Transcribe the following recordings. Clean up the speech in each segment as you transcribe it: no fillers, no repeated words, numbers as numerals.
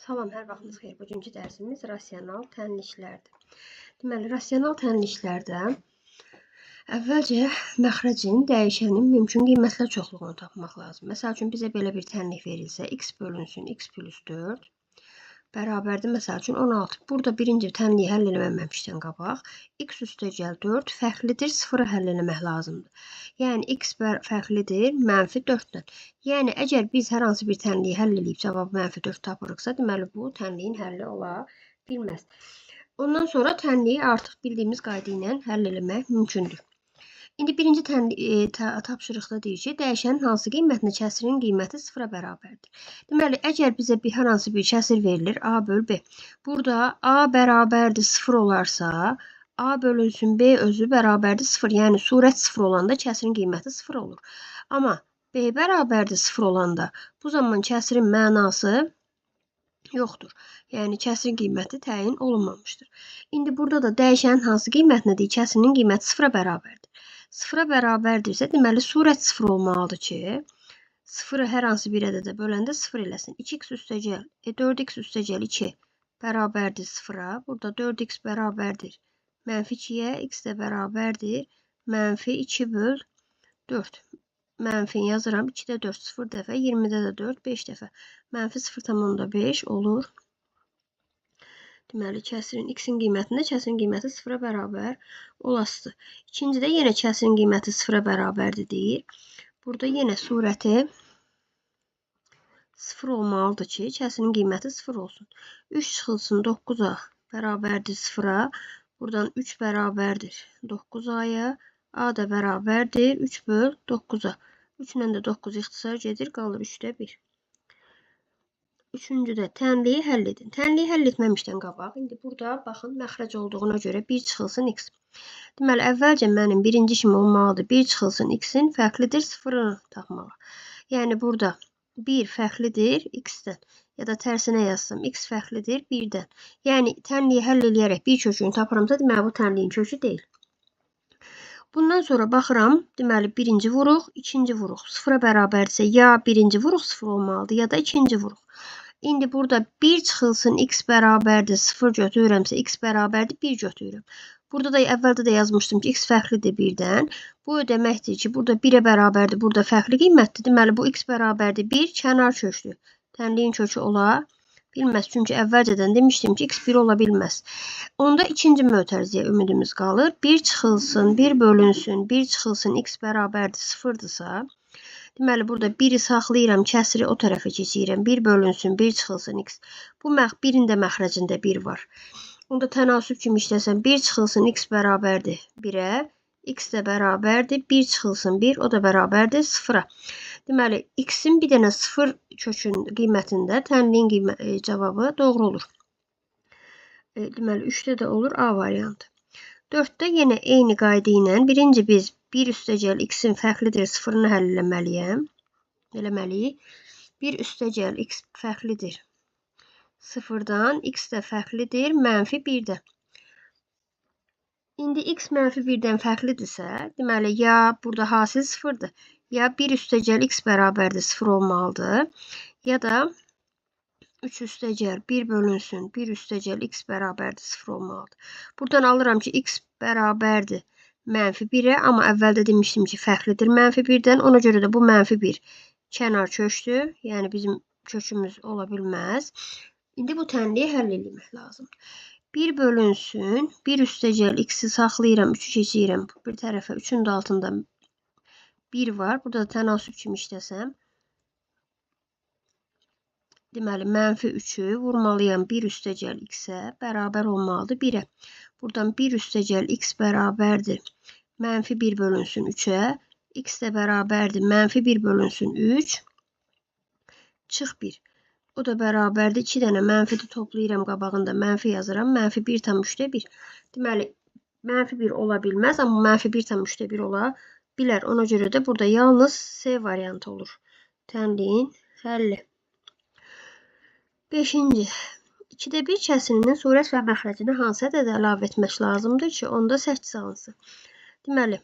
Salam, hər vaxtınız xeyir. Bugünkü dərsimiz rasional tənliklərdir. Deməli, rasional tənliklərdə əvvəlcə məxrəcin, dəyişənin mümkün qiymətlər çoxluğunu tapmaq lazım. Məsəl üçün, bizə belə bir tənlik verilsə, x bölünsün x plus 4 bərabərdir, məsəl üçün, 16. Burada birinci tənliyi həll eləməmişdən qabaq, x üstəgəl 4 fərqlidir, 0-ı həll eləmək lazımdır. Yəni, x fərqlidir mənfi 4-dən. Yəni, əgər biz hər hansı bir tənliyi həll eləyib cavabı mənfi 4 tapırıqsa, deməli, bu tənliyin həlli ola bilməz. Ondan sonra tənliyi artıq bildiyimiz qayda ilə həll eləmək mümkündür. İndi birinci tapşırıqda deyir ki, dəyişənin hansı qiymətinə kəsirin qiyməti 0-a bərabərdir. Deməli, əgər bizə hər hansı bir kəsir verilir, A böl B. Burada A bərabərdir 0 olarsa, A bölünsün B özü bərabərdir 0. Yəni, surət 0 olanda kəsirin qiyməti 0 olur. Amma B bərabərdir 0 olanda bu zaman kəsirin mənası yoxdur. Yəni, kəsirin qiyməti təyin olunmamışdır. İndi burada da dəyişənin hansı qiymətinə deyir, kəsirinin qiyməti 0-a bərabərdir. 0-a bərabərdirsə, deməli, surət 0 olmalıdır ki, 0-ı hər hansı bir ədədə böləndə 0 eləsin. 2x üstəgəl, 4x üstəgəl 2 bərabərdir 0-a. Burada 4x bərabərdir mənfi 2-yə, x də bərabərdir mənfi 2 böl 4. Mənfini yazıram. 2-də 4 0 dəfə, 20-də də 4 5 dəfə. Mənfi 0,5 olur. Deməli, kəsirin x-in qiymətində kəsirin qiyməti 0-a bərabər olasıdır. İkincidə yenə kəsirin qiyməti 0-a bərabərdir deyir. Burada yenə surəti 0 olmalıdır ki, kəsirin qiyməti 0 olsun. 3 çıxılsın 9-a bərabərdir 0-a. Buradan 3 bərabərdir 9-aya. A da bərabərdir 3 böl 9-a. 3 ilə də 9 ixtisar gedir, qalır 3-də 1. Üçüncüdə tənliyi həll edin. Tənliyi həll etməmişdən qabaq, indi burada baxın, məxrəc olduğuna görə 1 çıxılsın x. Deməli, əvvəlcə mənim birinci işim olmalıdır. 1 çıxılsın x-in fərqlidir 0-ını tapmağa. Yəni, burada 1 fərqlidir x-dən. Ya da tərsinə yazsam, x fərqlidir 1-dən. Yəni, tənliyi həll eləyərək bir kökünü tapıramsa, deməli, bu tənliyin kökü deyil. Bundan sonra baxıram, deməli, birinci vuruq, ikinci vuruq 0-a bərabərdirsə, ya birinci vuruq 0 olmalıdır, ya da ikinci vuruq. İndi burada 1 çıxılsın x bərabərdir 0 götürürəmsə, x bərabərdir 1 götürürəm. Burada da əvvəldə də yazmışdım ki, x fərqlidir 1-dən. Bu o deməkdir ki, burada 1-ə bərabərdir, burada fərqli qiymətdir. Deməli, bu x bərabərdir 1 kənar köklü. Tənliyin kökü ola bilməz. Çünki əvvəlcədən demişdim ki, x 1 ola bilməz. Onda ikinci mötərizəyə ümidimiz qalır. 1 çıxılsın, 1 bölünsün, 1 çıxılsın, x bərabərdir 0-dırsa, deməli, burada 1-i saxlayıram, kəsiri o tərəfə keçirirəm. 1 bölünsün, 1 çıxılsın, x. Bu 1-in də məxrəcində 1 var. Onda tənasüb kimi işləsəm, 1 çıxılsın, x bərabərdir 1-ə, x də bərabərdir 1 çıxılsın 1, o da bərabərdir 0-a. Deməli, x-in bir dənə 0 kökün qiymətində tənliyin cavabı doğru olur. Deməli, 3-də də olur A variantı. 4-də yenə eyni qayda ilə birinci biz 1 üstəgəl x-in fərqlidir 0-ını həll eləməliyik. 1 üstəgəl x fərqlidir 0-dan, x də fərqlidir mənfi 1-dən. İndi x mənfi 1-dən fərqlidirsə, deməli, ya burada hasil 0-dır, ya 1 üstəgəl x bərabərdir 0 olmalıdır, ya da 3 üstəgəl 1 bölünsün 1 üstəgəl x bərabərdir 0 olmalıdır. Buradan alıram ki, x bərabərdir mənfi 1-ə, amma əvvəldə demişdim ki, fərqlidir mənfi 1-dən, ona görə də bu mənfi 1 kənar kökdür, yəni bizim kökümüz ola bilməz. İndi bu tənliyi həll eləmək lazımdır. 1 bölünsün, 1 üstəgəl x-i saxlayıram, 3-ü keçirirəm bir tərəfə, 3-ün də altında 1 var. Burada da tənasüb kimi işləsəm, deməli, mənfi 3-ü vurmalıyam 1 üstəgəl x-ə, bərabər olmalıdır 1-ə. Buradan 1 üstəgəl x bərabərdir mənfi 1 bölünsün 3-ə, x də bərabərdir mənfi 1 bölünsün 3, çıx 1. O da bərabərdir. 2 dənə mənfi də toplayıram qabağında. Mənfi yazıram. Mənfi 1,3-də 1. Deməli, mənfi 1 ola bilməz, amma mənfi 1,3-də 1 ola bilər. Ona görə də burada yalnız C variantı olur. Tənliyin həlli. 5-ci. 2-də 1 kəsirinin surət və məxrəcinə hansı ədədi əlavə etmək lazımdır ki, onda 8 alınsın? Deməli,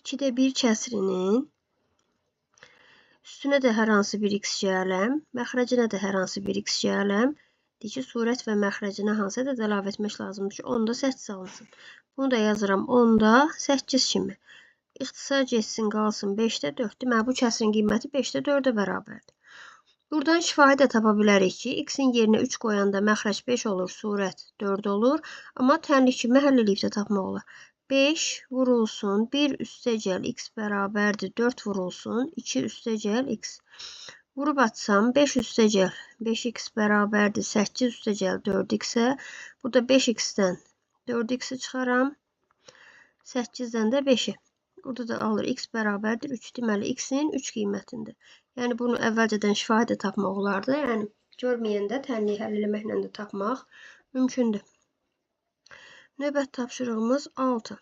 2-də 1 kəsirinin Üstünə də hər hansı bir x gələm, məxrəcinə də hər hansı bir x gələm. Deyir ki, surət və məxrəcinə hansı ədəd əlavə etmək lazımdır ki, onda 8 alınsın. Bunu da yazıram 10-da 8 kimi. İxtisar getsin, qalsın 5-də 4. Deməli, bu kəsirin qiyməti 5-də 4-ə bərabərdir. Buradan şifahi də tapa bilərik ki, x-in yerinə 3 qoyanda məxrəc 5 olur, surət 4 olur. Amma tənlik kimi həll eləyib də tapmaq olar. 5 vurulsun, 1 üstəgəl x bərabərdir, 4 vurulsun, 2 üstəgəl x. Vurub atsam 5 üstəgəl 5x bərabərdir, 8 üstəgəl 4x-ə. Burada 5x-dən 4x-i çıxaram, 8-dən də 5-i. Burada da alır x bərabərdir 3. Deməli, x-in 3 qiymətindir. Yəni, bunu əvvəlcədən şifahi də tapmaq olardı. Yəni, görməyəndə tənliyi həll eləməklə də tapmaq mümkündür. Növbət tapşırığımız 6.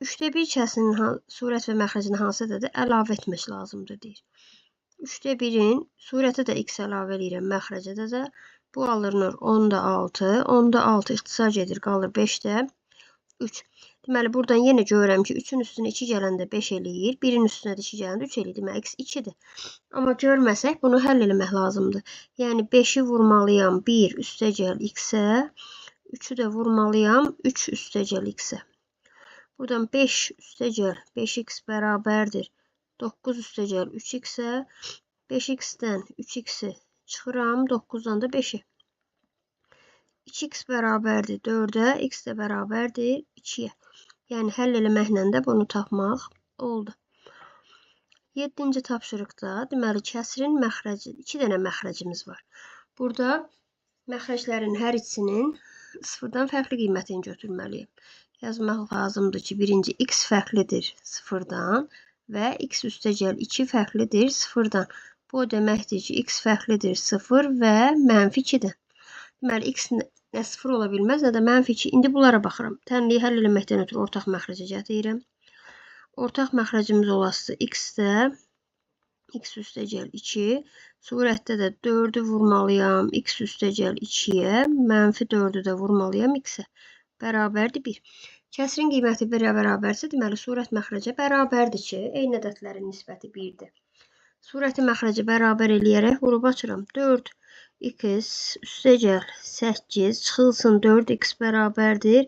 3-də 1 kəsirinin surət və məxrəcini hansı ədədi əlavə etmək lazımdır, deyir. 3-də 1-in surətə də x əlavə eləyirəm, məxrəcə də. Bu alınır 10-da 6. 10-da 6 ixtisar gedir, qalır 5-də 3. Deməli, buradan yenə görürəm ki, 3-ün üstünə 2 gələndə 5 eləyir, 1-in üstünə də 2 gələndə 3 eləyir. Deməli, x 2-dir. Amma görməsək, bunu həll eləmək lazımdır. Yəni, 5-i vurmalıyam 1 üstəgəl x-ə, 3-ü də vurmalıyam 3 üstəgəl x-ə. Buradan 5 üstəgəl 5x bərabərdir 9 üstəgəl 3x-ə. 5x-dən 3x-i çıxıram, 9-dan da 5-i. 2x bərabərdir 4-ə, x də bərabərdir 2-yə. Yəni, həll eləməklə də bunu tapmaq oldu. 7-ci tapşırıqda, deməli, kəsirin məxrəci, 2 dənə məxrəcimiz var. Burada məxrəclərin hər ikisinin sıfırdan fərqli qiymətini götürməliyim. Yazmaq lazımdır ki, birinci x fərqlidir sıfırdan və x üstəgəl 2 fərqlidir sıfırdan. Bu o deməkdir ki, x fərqlidir 0 və mənfi 2-dən. Deməli, x nə 0 ola bilməz, nə də mənfi 2. İndi bunlara baxıram. Tənliyi həll eləməkdən ötürü ortaq məxrəcə gətirirəm. Ortaq məxrəcimiz olası x-də x üstəgəl 2. Surətdə də 4-ü vurmalıyam x üstəgəl 2-yə, mənfi 4-ü də vurmalıyam x-ə. Bərabərdir 1. Kəsirin qiyməti 1-ə bərabərsə, deməli, surət məxrəcə bərabərdir ki, eyni ədədlərin nisbəti 1-dir. Surəti məxrəcə bərabər eləyərək vurub açıram. 4 x üstəgəl 8 çıxılsın 4x bərabərdir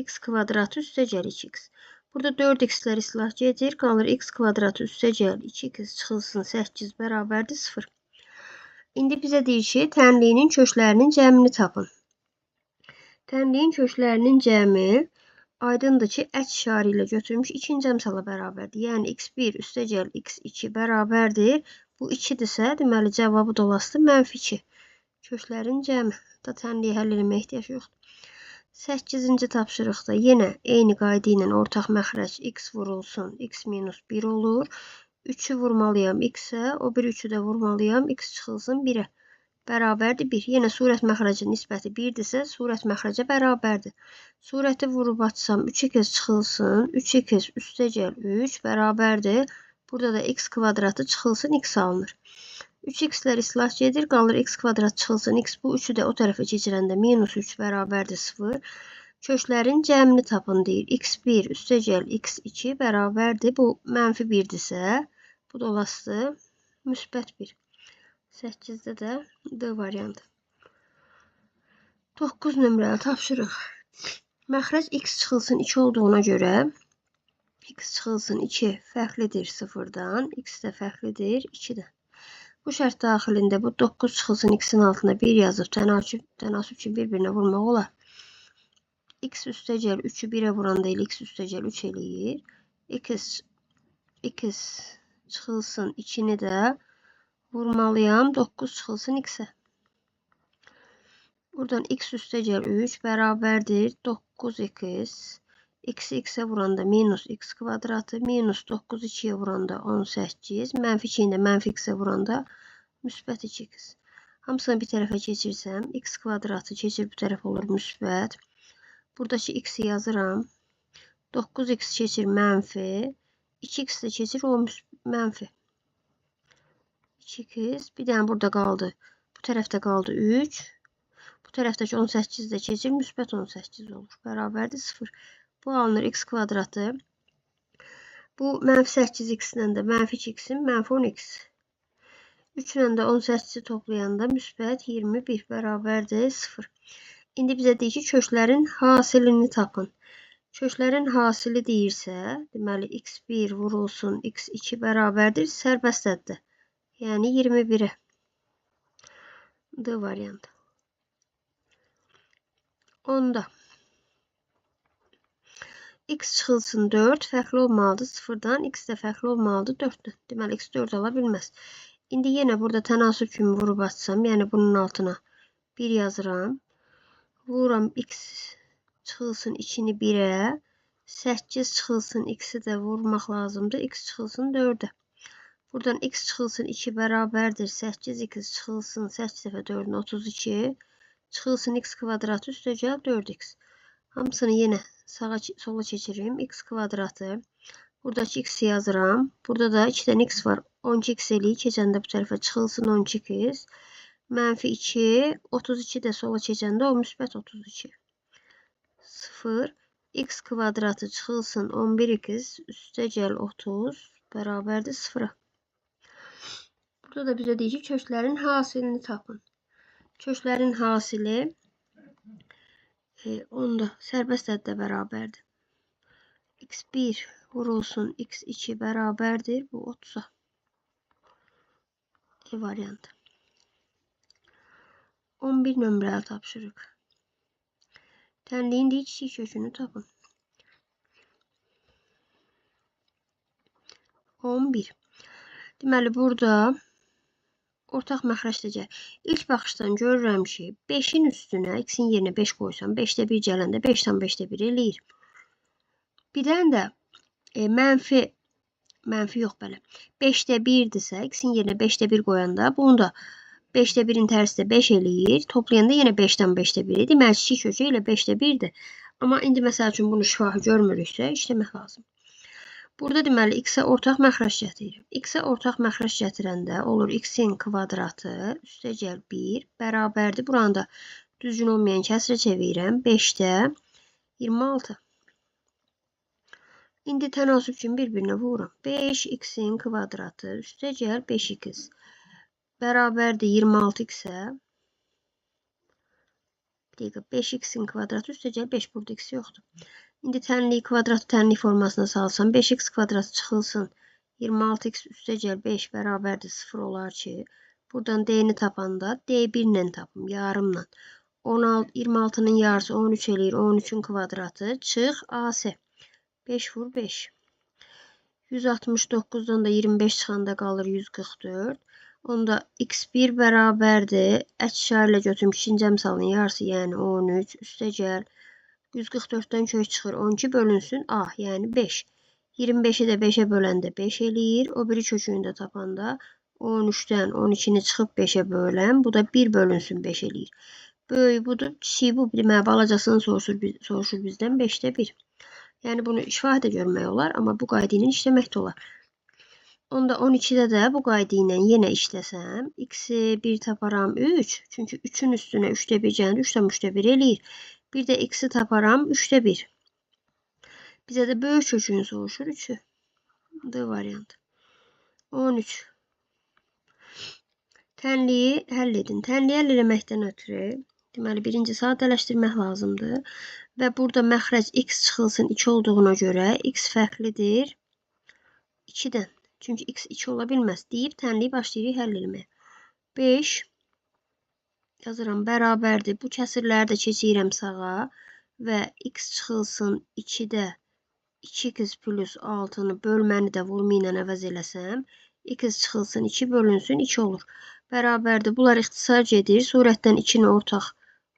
x kvadratı üstəgəl 2x. Burada 4x-lər islah gedir. Qalır x kvadratı üstəgəl 2x çıxılsın 8 bərabərdir 0. İndi bizə deyir ki, tənliyinin köklərinin cəmini tapın. Tənliyin köklərinin cəmi aydındır ki, əks işarə ilə götürmüş ikinci əmsala bərabərdir. Yəni x1 üstəgəl x2 bərabərdir. Bu 2-dirsə, deməli cavabı da olasıdır mənfi 2. Köklərin cəmi. Da tənliyi həll eləməyə ehtiyac yoxdur. 8-ci tapşırıqda yenə eyni qayda ilə ortaq məxrəc x vurulsun, x minus 1 olur. 3-ü vurmalıyam x-ə, o bir 3-ü də vurmalıyam, x çıxılsın 1-ə. Bərabərdir 1. Yenə surət məxrəcin nisbəti 1-dirsə, surət məxrəcə bərabərdir. Surəti vurub açsam 3x çıxılsın, 3x üstəgəl 3 bərabərdir. Burada da x kvadratı çıxılsın, x alınır. 3x-lər islah gedir, qalır x kvadrat çıxılsın, x bu 3-ü də o tərəfə keçirəndə minus 3 bərabərdir 0. Köklərin cəmini tapın deyir. x1 üstəgəl x2 bərabərdir. Bu mənfi 1-dirsə, bu da olasıdır müsbət 1. 8-də də D variantı. 9 nömrəli tapşırıq. Məxrəc x çıxılsın 2 olduğuna görə x çıxılsın 2 fərqlidir 0-dan, x də fərqlidir 2-dən. Bu şərt daxilində bu 9 çıxılsın x-in altına 1 yazıb tənasüb üçün bir-birinə vurmaq olar. X üstəgəl 3-ü 1-ə vuranda elə x üstəgəl 3 eləyir. X çıxılsın 2-ni də vurmalıyam. 9 çıxılsın x-ə. Buradan x üstəgəl 3 bərabərdir 9x. X-i x-ə vuranda minus x kvadratı, minus 9 2-yə vuranda 18, mənfi 2-ni də mənfi x-ə vuranda müsbət 2x. Hamısını bir tərəfə keçirsəm, x kvadratı keçir bu tərəf olur müsbət. Buradakı x-i yazıram. 9x keçir mənfi, 2x də keçir o mənfi. 2x, bir dənə burada qaldı. Bu tərəfdə qaldı 3. Bu tərəfdəki 18 də keçir, müsbət 18 olur. Bərabərdir 0. Bu alınır x kvadratı. Bu mənfi 8x-lə də mənfi 2x-in mənfi 10x. 3 ilə də 18-i toplayanda müsbət 21 bərabərdir 0. İndi bizə deyir ki, köklərin hasilini tapın. Köklərin hasili deyirsə, deməli x1 vurulsun x2 bərabərdir sərbəst əddə. Yəni 21-ə. D variantı. Onda x çıxılsın 4 fərqli olmalıdır 0-dan, x də fərqli olmalıdır 4-dən. Deməli x 4 ala bilməz. İndi yenə burada tənasüb kimi vurub açsam, yəni bunun altına 1 yazıram. Vururam x çıxılsın 2-ni 1-ə, 8 çıxılsın x-i də vurmaq lazımdır. X çıxılsın 4-ə. Buradan x çıxılsın 2 bərabərdir. 8x çıxılsın 8 dəfə 4-ün 32. Çıxılsın x kvadratı üstəgəl 4x. Hamısını yenə sağa sola keçirim. X kvadratı. Buradakı x-i yazıram. Burada da 2 dənə x var. 12x eləyir. Keçəndə bu tərəfə çıxılsın 12x. Mənfi 2. 32 də sola keçəndə o müsbət 32. 0. X kvadratı çıxılsın 11x üstəgəl 30 bərabərdir 0-a. Burada da bizə deyir ki, köklərin hasilini tapın. Köklərin hasili onda sərbəst əddə bərabərdir. x1 vurulsun x2 bərabərdir. Bu 30-a. E variantı. 11 nömrəli tapşırıq. Tənliyin deyir kiçik kökünü tapın. 11. Deməli, burada ortaq məxrəcdəcə ilk baxışdan görürəm ki, 5-in üstünə x-in yerinə 5 qoysam, 5-də 1 gələndə 5,5-də 1 eləyir. Bir dənə də mənfi yox belə. 5-də 1-dirsə, x-in yerinə 5-də 1 qoyanda, bunu da 5-də 1-in tərsi də 5 eləyir. Toplayanda yenə 5,5-də 1 edir. Deməli, kiçik kökü elə 5-də 1-dir. Amma indi məsəl üçün bunu şifahi görmürüksə, işləmək lazım. Burada deməli x-ə ortaq məxrəc gətirirəm. X-ə ortaq məxrəc gətirəndə olur x-in kvadratı üstəgəl 1 bərabərdir. Buranı da düzgün olmayan kəsrə çevirirəm. 5-də 26. İndi tənasüb kimi bir-birinə vururam. 5x-in kvadratı üstəgəl 5x bərabərdir 26x-ə. Bir dəqiqə, 5x-in kvadratı üstəgəl 5, burada x yoxdur. İndi tənlik kvadratı tənlik formasına salsam 5x kvadratı çıxılsın 26x üstəgəl 5 bərabərdir 0 olar ki, buradan d-ni tapanda d1 ilə tapım, yarımla. 26-nın yarısı 13 eləyir, 13-ün kvadratı çıx AC. 5 vur 5. 169-dan da 25 çıxanda qalır 144. Onda x1 bərabərdir. Əks işarə ilə götürüm ikinci əmsalın yarısı, yəni 13 üstəgəl 144-dən kök çıxır 12 bölünsün A, yəni 5. 25-i də 5-ə böləndə 5 eləyir. O biri kökünü də tapanda 13-dən 12-ni çıxıb 5-ə bölən, bu da 1 bölünsün 5 eləyir. Böyük budur, kiçiyi bu. Deməli, balacasını soruşur bizdən 5-də 1. Yəni bunu şifahi də görmək olar, amma bu qayda ilə işləmək də olar. Onda 12-də də bu qayda ilə yenə işləsəm, x-i 1 taparam 3. Çünki 3-ün üstünə 3-də 1 gəlir, 3,3-də 1 eləyir. Bir də x-i taparam 3-də 1. Bizə də böyük kökünü soruşur 3-ü. D variantı. 13. Tənliyi həll edin. Tənliyi həll eləməkdən ötürü, deməli, birinci sadələşdirmək lazımdır. Və burada məxrəc x çıxılsın 2 olduğuna görə x fərqlidir 2-dən. Çünki x 2 ola bilməz deyib tənliyi başlayırıq həll eləməyə. 5 yazıram bərabərdir. Bu kəsirləri də keçirirəm sağa və x çıxılsın 2-də 2x plus 6-nı bölməni də vurma ilə əvəz eləsəm, x çıxılsın 2 bölünsün 2 olur. Bərabərdir. Bunlar ixtisar gedir. Surətdən 2-ni ortaq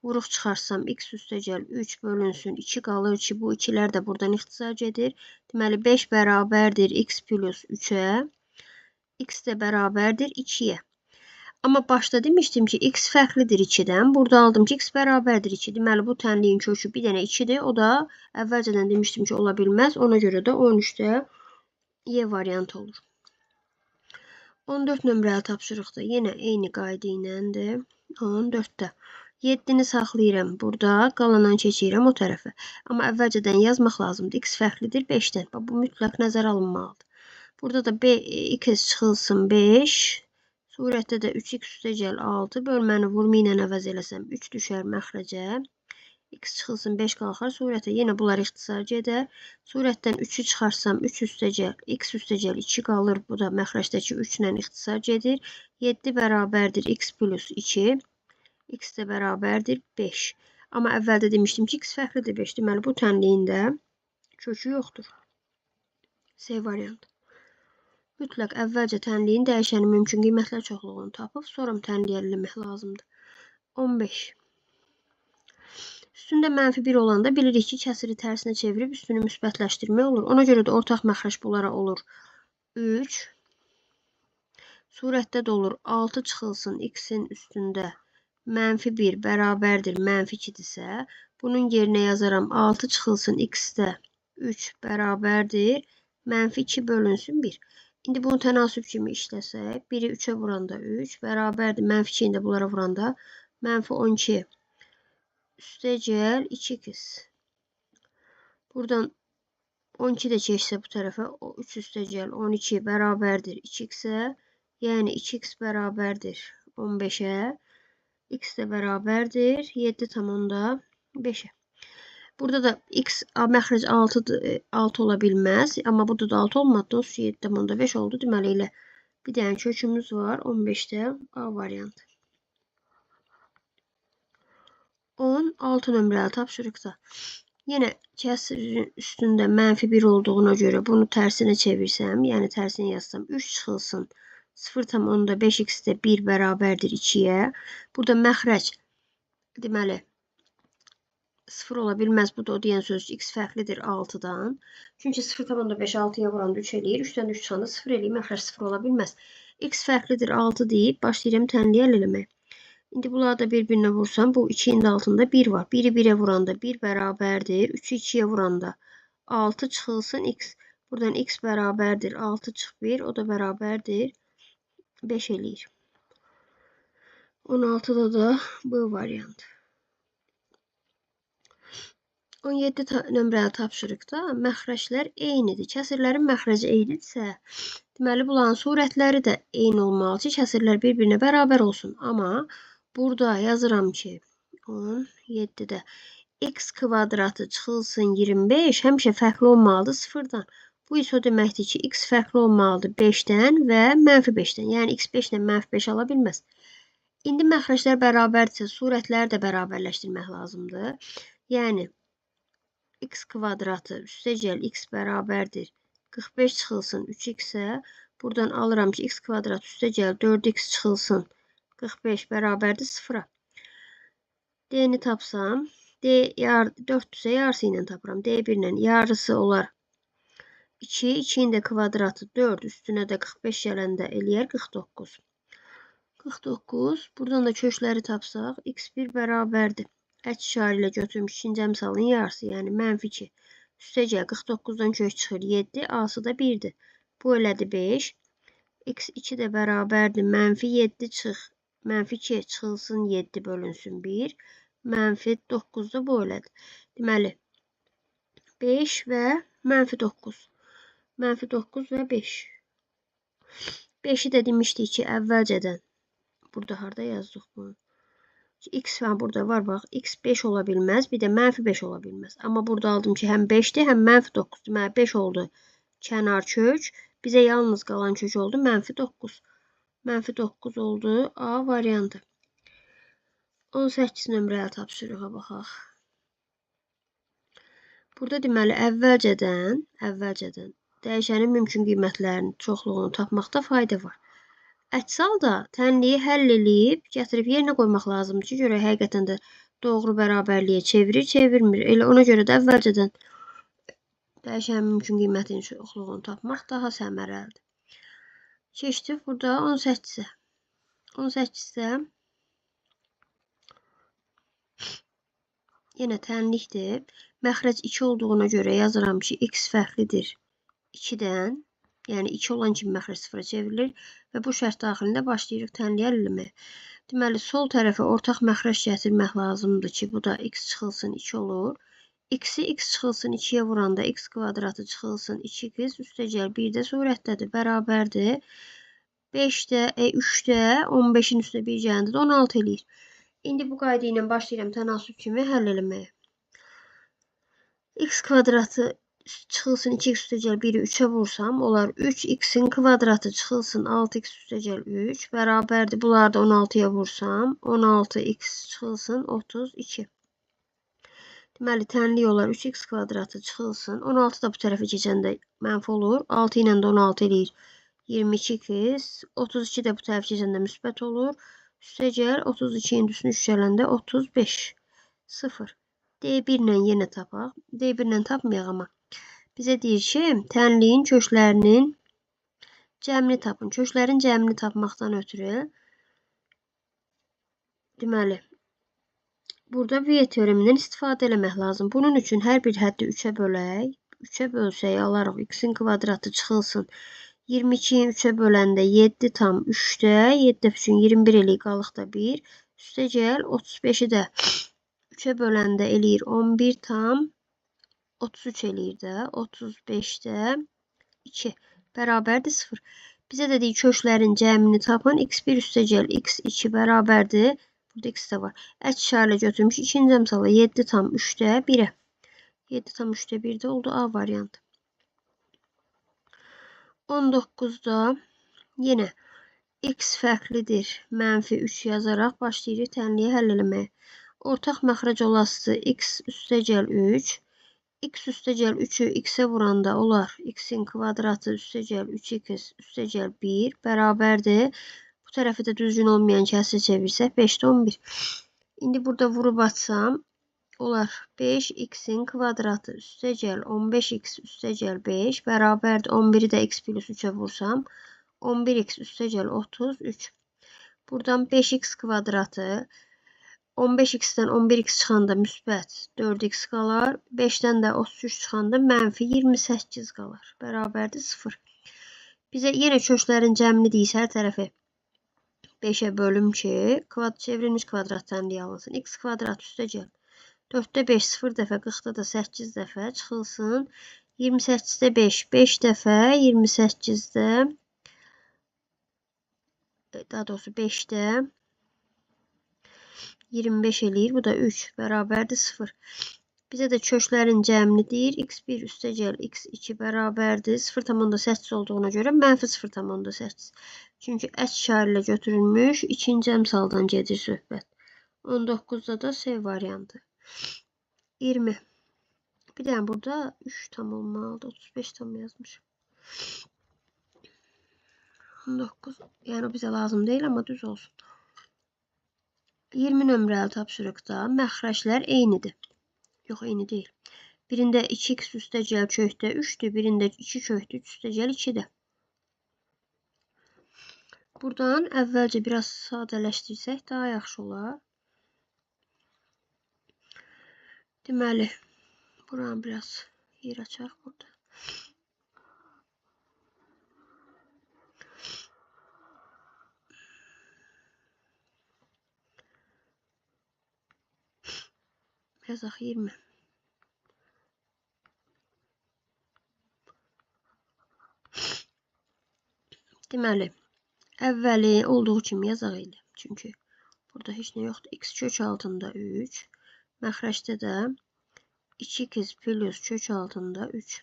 vuruq çıxarsam x üstəgəl 3 bölünsün 2 qalır ki, bu 2-lər də buradan ixtisar gedir. Deməli 5 bərabərdir x plus 3-ə, x də bərabərdir 2-yə. Amma başda demişdim ki, x fərqlidir 2-dən. Burada aldım ki, x bərabərdir 2. Deməli bu tənliyin kökü bir dənə 2-dir. O da əvvəlcədən demişdim ki, ola bilməz. Ona görə də 13-də Y variantı olur. 14 nömrəli tapşırıqda yenə eyni qayda iləndir. 14-də. 7-ni saxlayıram burada, qalandan keçirəm o tərəfə. Amma əvvəlcədən yazmaq lazımdır. X fərqlidir 5-dən. Bax, bu mütləq nəzərə alınmalıdır. Burada da x çıxılsın 5. Surətdə də 3x üstəgəl 6. Bölməni vurma ilə əvəz eləsəm 3 düşər məxrəcə. X çıxılsın 5 qalxar. Surətə yenə bunlar ixtisar gedər. Surətdən 3-ü çıxarsam 3 üstəgəl x üstəgəl 2 qalır. Bu da məxrəcdəki 3 ilə ixtisar gedir. 7 bərabərdir x plus 2. X də bərabərdir 5. Amma əvvəldə demişdim ki, x fərqlidir 5. Deməli, bu tənliyin də kökü yoxdur. C variantı. Mütləq əvvəlcə tənliyin dəyişənin mümkün qiymətlər çoxluğunu tapıb, sonra tənliyi əldə eləmək lazımdır. 15. Üstündə mənfi 1 olanda bilirik ki, kəsiri tərsinə çevirib üstünü müsbətləşdirmək olur. Ona görə də ortaq məxrəc bunlara olur 3. Surətdə də olur 6 çıxılsın x-in üstündə mənfi 1 bərabərdir mənfi 2-dirsə, bunun yerinə yazaram 6 çıxılsın x-də 3 bərabərdir mənfi 2 bölünsün 1. İndi bunu tənasüb kimi işləsək, 1-i 3-ə vuranda 3 bərabərdir mənfi 2-ni də bunlara vuranda mənfi 12 üstəgəl 2x. Buradan 12 də keçsə bu tərəfə, o 3 üstəgəl 12 bərabərdir 2x-ə, yəni 2x bərabərdir 15-ə, x də bərabərdir 7,5-ə. Burada da x məxrəc 6 ola bilməz, amma burada da 6 olmadı, 7,5 oldu. Deməli elə bir dənə kökümüz var 15-də A variantı. 16 nömrəli tapşırıqda yenə kəsirin üstündə mənfi 1 olduğuna görə bunu tərsinə çevirsəm, yəni tərsinə yazsam 3 çıxılsın 0,5x-də 1 bərabərdir 2-yə. Burada məxrəc deməli 0 ola bilməz. Bu da o deyən söz x fərqlidir 6-dan. Çünki 0,5 6-ya vuranda 3 eləyir. 3-dən 3 çıxanda 0 eləyir. Məxrəc 0 ola bilməz. X fərqlidir 6 deyib başlayıram tənliyi əl eləməyə. İndi bunları da bir-birinə vursam, bu 2-nin də altında 1 var. 1-i 1-ə vuranda 1 bərabərdir. 3-ü 2-yə vuranda 6 çıxılsın x. Buradan x bərabərdir 6 çıx 1. O da bərabərdir 5 eləyir. 16-da da B variantı. 17 nömrəli tapşırıqda məxrəclər eynidir. Kəsirlərin məxrəci eynidirsə, deməli bunların surətləri də eyni olmalı ki, kəsirlər bir-birinə bərabər olsun. Amma burada yazıram ki, 17-də x kvadratı çıxılsın 25 həmişə fərqli olmalıdır 0-dan. Bu isə o deməkdir ki, x fərqli olmalıdır 5-dən və mənfi 5-dən. Yəni x 5 ilə mənfi 5 ala bilməz. İndi məxrəclər bərabərdirsə, surətləri də bərabərləşdirmək lazımdır. Yəni x kvadratı üstəgəl x bərabərdir 45 çıxılsın 3x-ə. Buradan alıram ki, x kvadrat üstəgəl 4x çıxılsın 45 bərabərdir 0-a. D-ni tapsam, D 4-dürsə yarısı ilə tapıram. D1 ilə yarısı olar 2, 2-nin də kvadratı 4, üstünə də 45 gələndə eləyər 49. 49, buradan da kökləri tapsaq, x1 bərabərdir. Əks işarə ilə götürmüş ikinci əmsalın yarısı, yəni mənfi 2. Üstəgəl 49-dan kök çıxır 7, A-sı da 1-dir. Bu elədi 5. x2 də bərabərdir. Mənfi 7 çıx, mənfi 2 çıxılsın 7 bölünsün 1. Mənfi 9 da bu elədi. Deməli, 5 və mənfi 9. Mənfi 9 və 5. 5-i də demişdik ki, əvvəlcədən. Burada harada yazdıq bunu? X burada var, bax. X 5 ola bilməz, bir də mənfi 5 ola bilməz. Amma burada aldım ki, həm 5-dir, həm mənfi 9. Deməli, 5 oldu kənar kök. Bizə yalnız qalan kök oldu mənfi 9. Mənfi 9 oldu A variantı. 18 nömrəli tapşırığa baxaq. Burada deməli, əvvəlcədən dəyişənin mümkün qiymətlərinin çoxluğunu tapmaqda fayda var. Əks halda tənliyi həll eləyib, gətirib yerinə qoymaq lazımdır ki, görək həqiqətən də doğru bərabərliyə çevirir, çevirmir. Elə ona görə də əvvəlcədən dəyişənin mümkün qiymətinin çoxluğunu tapmaq daha səmərəlidir. Keçdik burada 18-ə. 18-də yenə tənlikdir. Məxrəc 2 olduğuna görə yazıram ki, x fərqlidir 2-dən. Yəni 2 olan kimi məxrəc 0-a çevrilir və bu şərt daxilində başlayırıq tənliyi həll eləməyə. Deməli, sol tərəfə ortaq məxrəc gətirmək lazımdır ki, bu da x çıxılsın 2 olur. X-i x çıxılsın 2-yə vuranda x kvadratı çıxılsın 2x üstəgəl 1 də surətdədir, bərabərdir. 5-də, 3-də 15-in üstünə 1 gələndə də 16 eləyir. İndi bu qayda ilə başlayıram tənasüb kimi həll eləməyə. X kvadratı çıxılsın 2x üstəgəl 1-i 3-ə vursam, olar 3x-in kvadratı çıxılsın 6x üstəgəl 3 bərabərdir. Bunları da 16-ya vursam, 16x çıxılsın 32. Deməli, tənlik olar 3x kvadratı çıxılsın. 16 da bu tərəfə keçəndə mənfi olur. 6 ilə də 16 eləyir. 22x. 32 də bu tərəfə keçəndə müsbət olur. Üstəgəl 32-nin üstünə 3 gələndə 35. 0. D1 ilə yenə tapaq. D1 ilə tapmayaq amma. Bizə deyir ki, tənliyin köklərinin cəmini tapın. Köklərin cəmini tapmaqdan ötürü, deməli, burada Viet teoremindən istifadə eləmək lazım. Bunun üçün hər bir həddi 3-ə bölək. 3-ə bölsək alarıq x-in kvadratı çıxılsın. 22-ni 3-ə böləndə 7,3-də, 7 dəfə üçün 21 eləyir, qalıq da 1. Üstəgəl 35-i də 3-ə böləndə eləyir 11,33 eləyir də, 35-də 2 bərabərdir 0. Bizə də deyir köklərin cəmini tapın. x1 üstəgəl x2 bərabərdir. Burada x də var. Əks işarə götürmüş. İkinci əmsala 7,3-də 1-ə. 7,3-də 1-də oldu A variantı. 19-da yenə x fərqlidir. Mənfi 3 yazaraq başlayırıq tənliyi həll eləməyə. Ortaq məxrəc olasıdır x üstəgəl 3. X üstəgəl 3-ü x-ə vuranda olar x-in kvadratı üstəgəl 3x üstəgəl 1 bərabərdir. Bu tərəfi də düzgün olmayan kəsrə çevirsək 5-də 11. İndi burada vurub atsam olar 5x-in kvadratı üstəgəl 15x üstəgəl 5 bərabərdir. 11-i də x plus 3-ə vursam 11x üstəgəl 33. Buradan 5x kvadratı 15x-dən 11x çıxanda müsbət 4x qalar. 5-dən də 33 çıxanda mənfi 28 qalar. Bərabərdir 0. Bizə yenə köklərin cəmini deyirsə hər tərəfi 5-ə bölüm ki, çevrilmiş kvadrat tənliyi alınsın. X kvadrat üstəgəl 4-də 5 0 dəfə, 40-da da 8 dəfə çıxılsın. 28-də 5 5 dəfə, 28-də daha doğrusu 5-də 25 eləyir. Bu da 3 bərabərdir 0. Bizə də köklərin cəmini deyir. x1 üstəgəl x2 bərabərdir 0,8 olduğuna görə mənfi 0,8. Çünki əks işarə ilə götürülmüş ikinci əmsaldan gedir söhbət. 19-da da C variantı. 20. Bir dənə burada 3 tam olmalıdır. 35 tam yazmışım. 19. Yəni o bizə lazım deyil, amma düz olsun. 20 nömrəli tapşırıqda məxrəclər eynidir. Yox, eyni deyil. Birində 2x üstəgəl kökdə 3-dür, birində 2 kökdə 3 üstəgəl 2-dir. Buradan əvvəlcə biraz sadələşdirsək daha yaxşı olar. Deməli, buranı biraz yer açaq burada. Yazaq 20. Deməli, əvvəli olduğu kimi yazaq elə. Çünki burada heç nə yoxdur. X kök altında 3. Məxrəcdə də 2x plus kök altında 3.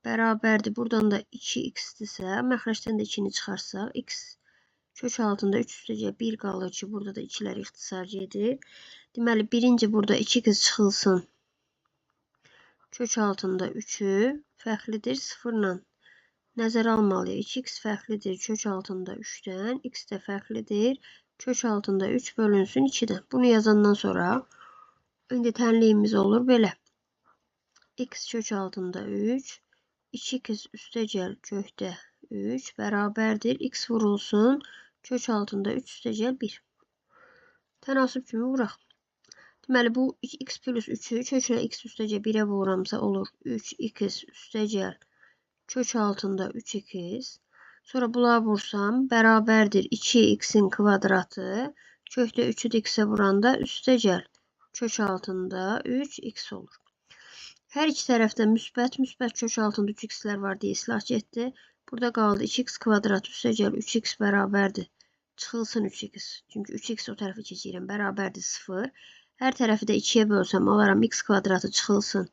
Bərabərdir. Buradan da 2x-dirsə, məxrəcdən də 2-ni çıxarsaq, x kök altında 3 üstəgəl 1 qalır ki, burada da 2-lər ixtisar gedir. Deməli, birinci burada 2x çıxılsın. Kök altında 3-ü fərqlidir 0-la. Nəzərə almalıyıq. 2x fərqlidir kök altında 3-dən. X də fərqlidir. Kök altında 3 bölünsün 2-dən. Bunu yazandan sonra indi tənliyimiz olur belə. X kök altında 3, 2x üstəgəl kökdə 3 bərabərdir. X vurulsun kök altında 3 üstəgəl 1. Tənasüb kimi vuraq. Deməli, bu x plus 3-ü köklə x üstəgəl 1-ə vuramsa olur 3x üstəgəl Kök altında 3x. Sonra bunları vursam bərabərdir 2x-in kvadratı. Kökdə 3-ü də x-ə vuranda üstəgəl kök altında 3x olur. Hər iki tərəfdə müsbət, müsbət kök altında 3x-lər var deyə islah getdi. Burada qaldı 2x kvadrat üstəgəl 3x bərabərdir. Çıxılsın 3x. Çünki 3x o tərəfə keçirəm. Bərabərdir 0. Hər tərəfi də 2-yə bölsəm alaram x kvadratı çıxılsın.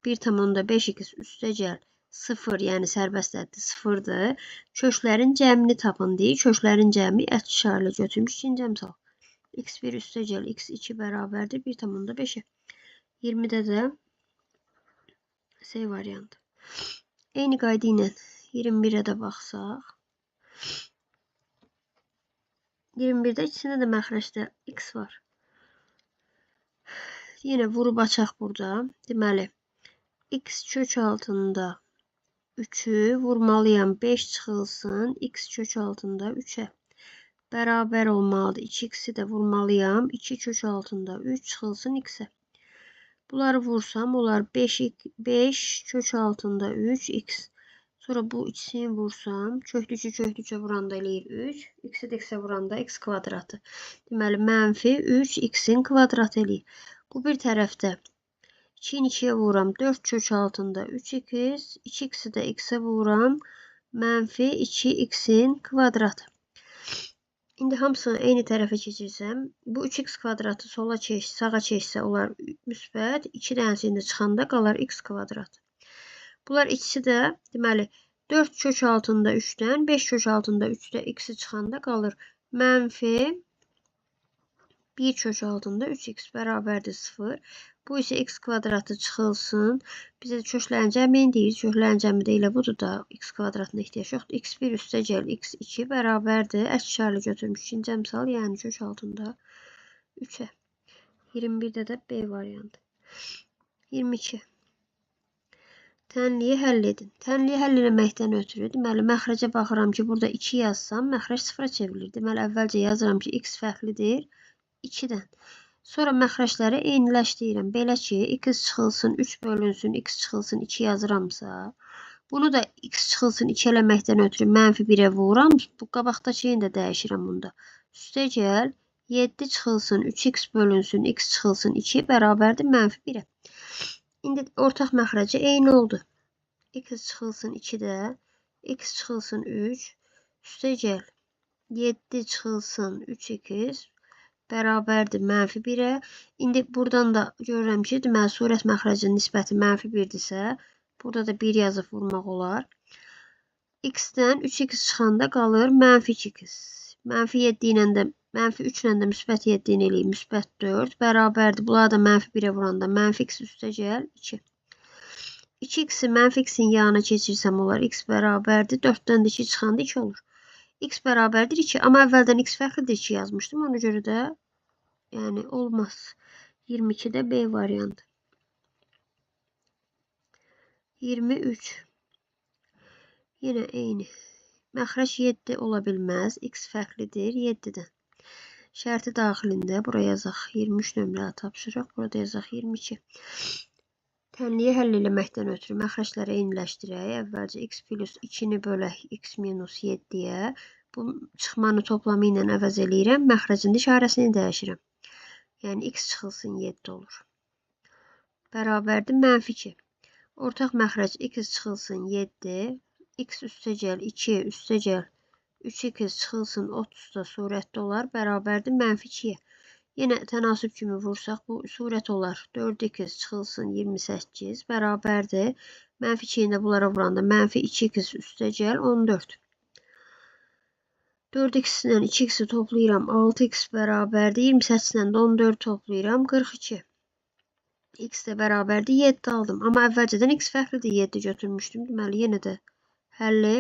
1,5x üstəgəl 0, yəni sərbəst əddi 0-dır. Köklərin cəmini tapın deyir. Köklərin cəmi əks işarə götürmüş ikinci əmsal. X1 üstəgəl x2 bərabərdir 1,5-ə. 20-də də C variantı. Eyni qayda ilə 21-ə də baxsaq. 21-də ikisində də məxrəcdə x var. Yenə vurub açaq burada. Deməli, x kök altında 3-ü vurmalıyam. 5 çıxılsın. X kök altında 3-ə. Bərabər olmalıdır. 2x-i də vurmalıyam. 2 kök altında 3 çıxılsın x-ə. Bunları vursam olar 5 kök altında 3x. Sonra bu ikisini vursam, köklü 3-ü köklü 3-ə vuranda eləyir 3. X-i də x-ə vuranda x kvadratı. Deməli, mənfi 3x-in kvadratı eləyir. Bu bir tərəfdə 2-ni 2-yə vururam. 4 kök altında 3x. 2x-i də x-ə vururam. Mənfi 2x-in kvadratı. İndi hamısını eyni tərəfə keçirsəm, bu 3x kvadratı sola keç, sağa keçsə olar müsbət, 2 dənəsi indi çıxanda qalar x kvadratı. Bunlar ikisi də, deməli, 4 kök altında 3-dən, 5 kök altında 3-də x-i çıxanda qalır mənfi 1 kök altında 3x bərabərdir 0. Bu isə x kvadratı çıxılsın. Bizə köklərin cəmini deyir. Köklərin cəmi də elə budur da. X kvadratına ehtiyac yoxdur. X1 üstəgəl x2 bərabərdir. Əks işarə götürmüş ikinci əmsal, yəni kök altında 3-ə. 21-də də B variantı. 22. Tənliyi həll edin. Tənliyi həll eləməkdən ötürü, deməli, məxrəcə baxıram ki, burada 2 yazsam, məxrəc 0-a çevrilir. Deməli, əvvəlcə yazıram ki, x fərqlidir 2-dən. Sonra məxrəcləri eyniləşdirirəm. Belə ki, x çıxılsın 3 bölünsün, x çıxılsın 2 yazıramsa, bunu da x çıxılsın 2 eləməkdən ötürü mənfi 1-ə vururam. Bu qabaqda şeyini də dəyişirəm bunda. Üstəgəl 7 çıxılsın 3x bölünsün, x çıxılsın 2 bərabərdir mənfi 1-ə. İndi ortaq məxrəci eyni oldu. X çıxılsın 2-də, x çıxılsın 3, üstəgəl 7 çıxılsın 3x bərabərdir mənfi 1-ə. İndi buradan da görürəm ki, deməli, surət məxrəcinin nisbəti mənfi 1-dirsə, burada da 1 yazıb vurmaq olar. X-dən 3x çıxanda qalır mənfi 2x. Mənfi 7 ilə də, mənfi 3 ilə də müsbət 7 ilə eləyir, müsbət 4 bərabərdir. Bunları da mənfi 1-ə vuranda mənfi x üstəgəl 2. 2x-i mənfi x-in yanına keçirsəm olar x bərabərdir. 4-dən də 2 çıxanda 2 olur. X bərabərdir 2. Amma əvvəldən x fərqlidir 2 yazmışdım. Ona görə də yəni olmaz. 22-də B variantı. 23. Yenə eyni. Məxrəc 7 ola bilməz. X fərqlidir 7-dən. Şərti daxilində bura yazaq 23 nömrəli tapşırıq. Burada yazaq 22. Tənliyi həll eləməkdən ötürü məxrəcləri eyniləşdirək. Əvvəlcə x plus 2-ni bölək x minus 7-yə. Bu çıxmanı toplamı ilə əvəz eləyirəm. Məxrəcin işarəsini dəyişirəm. Yəni x çıxılsın 7 olur. Bərabərdir mənfi 2. Ortaq məxrəc x çıxılsın 7. X üstəgəl 2 üstəgəl 3x çıxılsın 30 da surətdə olar. Bərabərdir mənfi 2-yə. Yenə tənasüb kimi vursaq, bu surət olar. 4x çıxılsın 28 bərabərdir. Mənfi 2-ni də bunlara vuranda mənfi 2x üstəgəl 14. 4x ilə 2x-i toplayıram. 6x bərabərdir. 28 ilə də 14 toplayıram. 42. X də bərabərdir. 7 aldım. Amma əvvəlcədən x fərqlidir. 7 götürmüşdüm. Deməli, yenə də həlli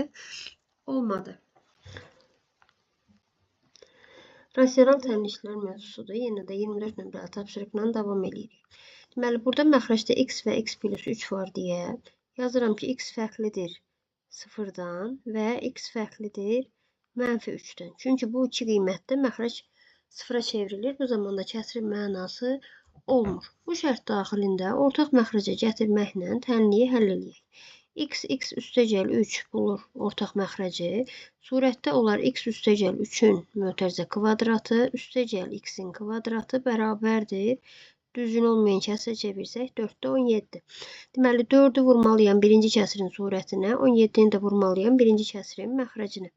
olmadı. Rasional tənliklər mövzusudur. Yenə də 24 nömrəli tapşırıqla davam eləyirik. Deməli, burada məxrəcdə x və x plus 3 var deyə yazıram ki, x fərqlidir 0-dan və x fərqlidir mənfi 3-dən. Çünki bu iki qiymətdə məxrəc 0-a çevrilir. Bu zaman da kəsirin mənası olmur. Bu şərt daxilində ortaq məxrəcə gətirməklə tənliyi həll eləyək. X, x üstəgəl 3 bulur ortaq məxrəci. Surətdə olar x üstəgəl 3-ün mötərizə kvadratı, üstəgəl x-in kvadratı bərabərdir. Düzgün olmayan kəsrə çevirsək 4-də 17. Deməli 4-ü vurmalıyam birinci kəsirin surətinə, 17-ni də vurmalıyam birinci kəsirin məxrəcinə.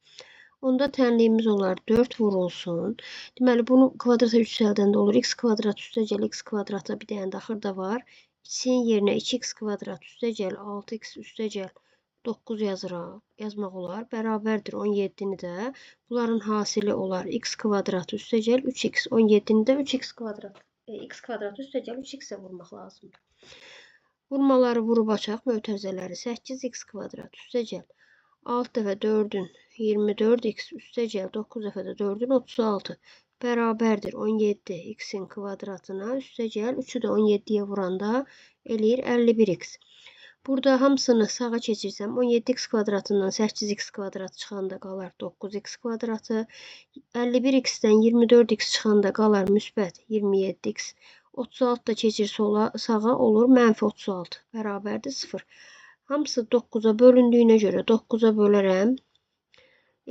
Onda tənliyimiz olar 4 vurulsun. Deməli bunu kvadrata yüksəldəndə olur x kvadrat üstəgəl x kvadrata bir dənə də axırda var. X-in yerinə 2x kvadrat üstəgəl 6x üstəgəl 9 yazıram, yazmaq olar. Bərabərdir 17-ni də. Bunların hasili olar x kvadrat üstəgəl 3x. 17-ni də 3x kvadrat. X kvadrat üstəgəl 3x-ə vurmaq lazımdır. Vurmaları vurub açaq mötərizələri 8x kvadrat üstəgəl 6 dəfə 4-ün 24x üstəgəl 9 dəfə də 4-ün 36 bərabərdir 17 x-in kvadratına üstəgəl 3-ü də 17-yə vuranda eləyir 51x. Burada hamısını sağa keçirsəm 17x kvadratından 8x kvadrat çıxanda qalar 9x kvadratı. 51x-dən 24x çıxanda qalar müsbət 27x. 36 da keçir sola, sağa olur mənfi 36 bərabərdir 0. Hamısı 9-a bölündüyünə görə 9-a bölərəm.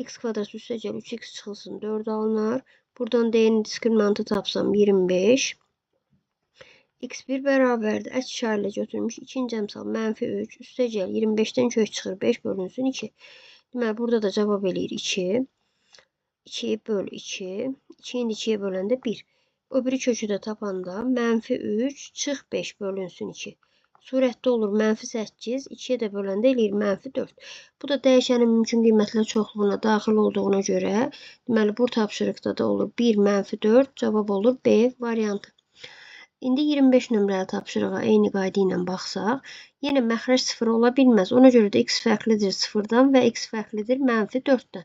X kvadrat üstəgəl 3x çıxılsın 4 alınar. Buradan d-nin diskriminantı tapsam 25. X1 bərabərdir. Əks işarə ilə götürmüş. İkinci əmsal mənfi 3. Üstəgəl 25-dən kök çıxır. 5 bölünsün 2. Deməli, burada da cavab eləyir 2. 2 böl 2. 2-ni 2-yə böləndə 1. O biri kökü də tapanda mənfi 3 çıx 5 bölünsün 2. Surətdə olur mənfi 8. 2-yə də böləndə eləyir mənfi 4. Bu da dəyişənin mümkün qiymətlər çoxluğuna daxil olduğuna görə, deməli, bu tapşırıqda da olur 1 mənfi 4. Cavab olur B variantı. İndi 25 nömrəli tapşırığa eyni qayda ilə baxsaq, yenə məxrəc 0 ola bilməz. Ona görə də x fərqlidir 0-dan və x fərqlidir mənfi 4-dən.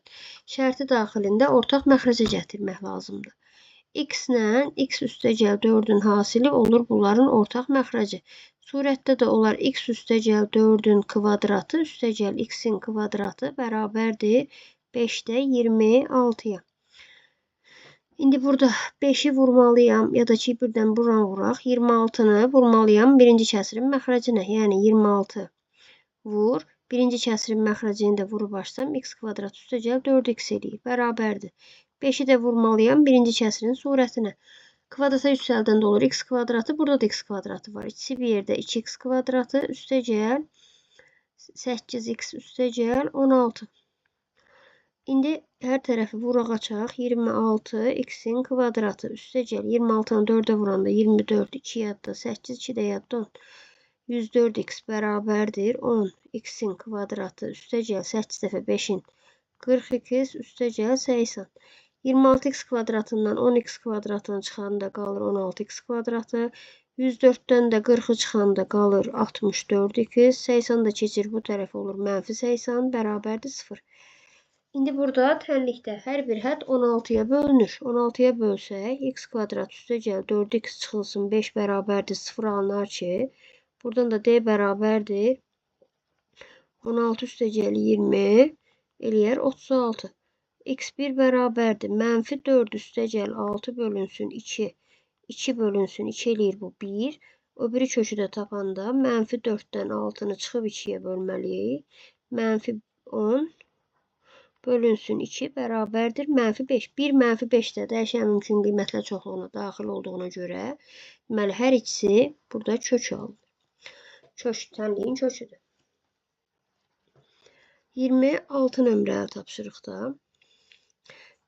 Şərti daxilində ortaq məxrəcə gətirmək lazımdır. X ilə x üstəgəl 4-ün hasili olur bunların ortaq məxrəci. Surətdə də olar x üstəgəl 4-ün kvadratı üstəgəl x-in kvadratı bərabərdir 5-də 26-ya. İndi burada 5-i vurmalıyam ya da ki birdən buranı vuraq. 26-nı vurmalıyam birinci kəsirin məxrəcinə. Yəni 26 vur. Birinci kəsirin məxrəcini də vurub açsam x kvadrat üstəgəl 4x eləyir. Bərabərdir. 5-i də vurmalıyam birinci kəsirin surətinə. Kvadrata yüksəldəndə olur x kvadratı. Burada da x kvadratı var. İkisi bir yerdə 2x kvadratı üstəgəl 8x üstəgəl 16. İndi hər tərəfi vuraq açaq. 26 x-in kvadratı üstəgəl 26-nı 4-ə vuranda 24, 2 yadda 8, 2 də yadda 10. 104x bərabərdir 10 x-in kvadratı üstəgəl 8 dəfə 5-in 42 üstəgəl 80. 26x kvadratından 10x kvadratını çıxanda qalır 16x kvadratı. 104-dən də 40-ı çıxanda qalır 64x. 80 da keçir bu tərəfə olur mənfi 80 bərabərdir 0. İndi burada tənlikdə hər bir hədd 16-ya bölünür. 16-ya bölsək, x kvadrat üstəgəl 4x çıxılsın 5 bərabərdir 0 alınar ki, buradan da d bərabərdir 16 üstəgəl 20 eləyər 36. X1 bərabərdir mənfi 4 üstəgəl 6 bölünsün 2. 2 bölünsün 2 eləyir bu 1. O biri kökü də tapanda mənfi 4-dən 6-nı çıxıb 2-yə bölməliyik. Mənfi 10 bölünsün 2 bərabərdir mənfi 5. 1 mənfi 5 də dəyişən mümkün qiymətlər çoxluğuna daxil olduğuna görə, deməli, hər ikisi burada kök alınır. Kök tənliyin köküdür. 26 nömrəli tapşırıqda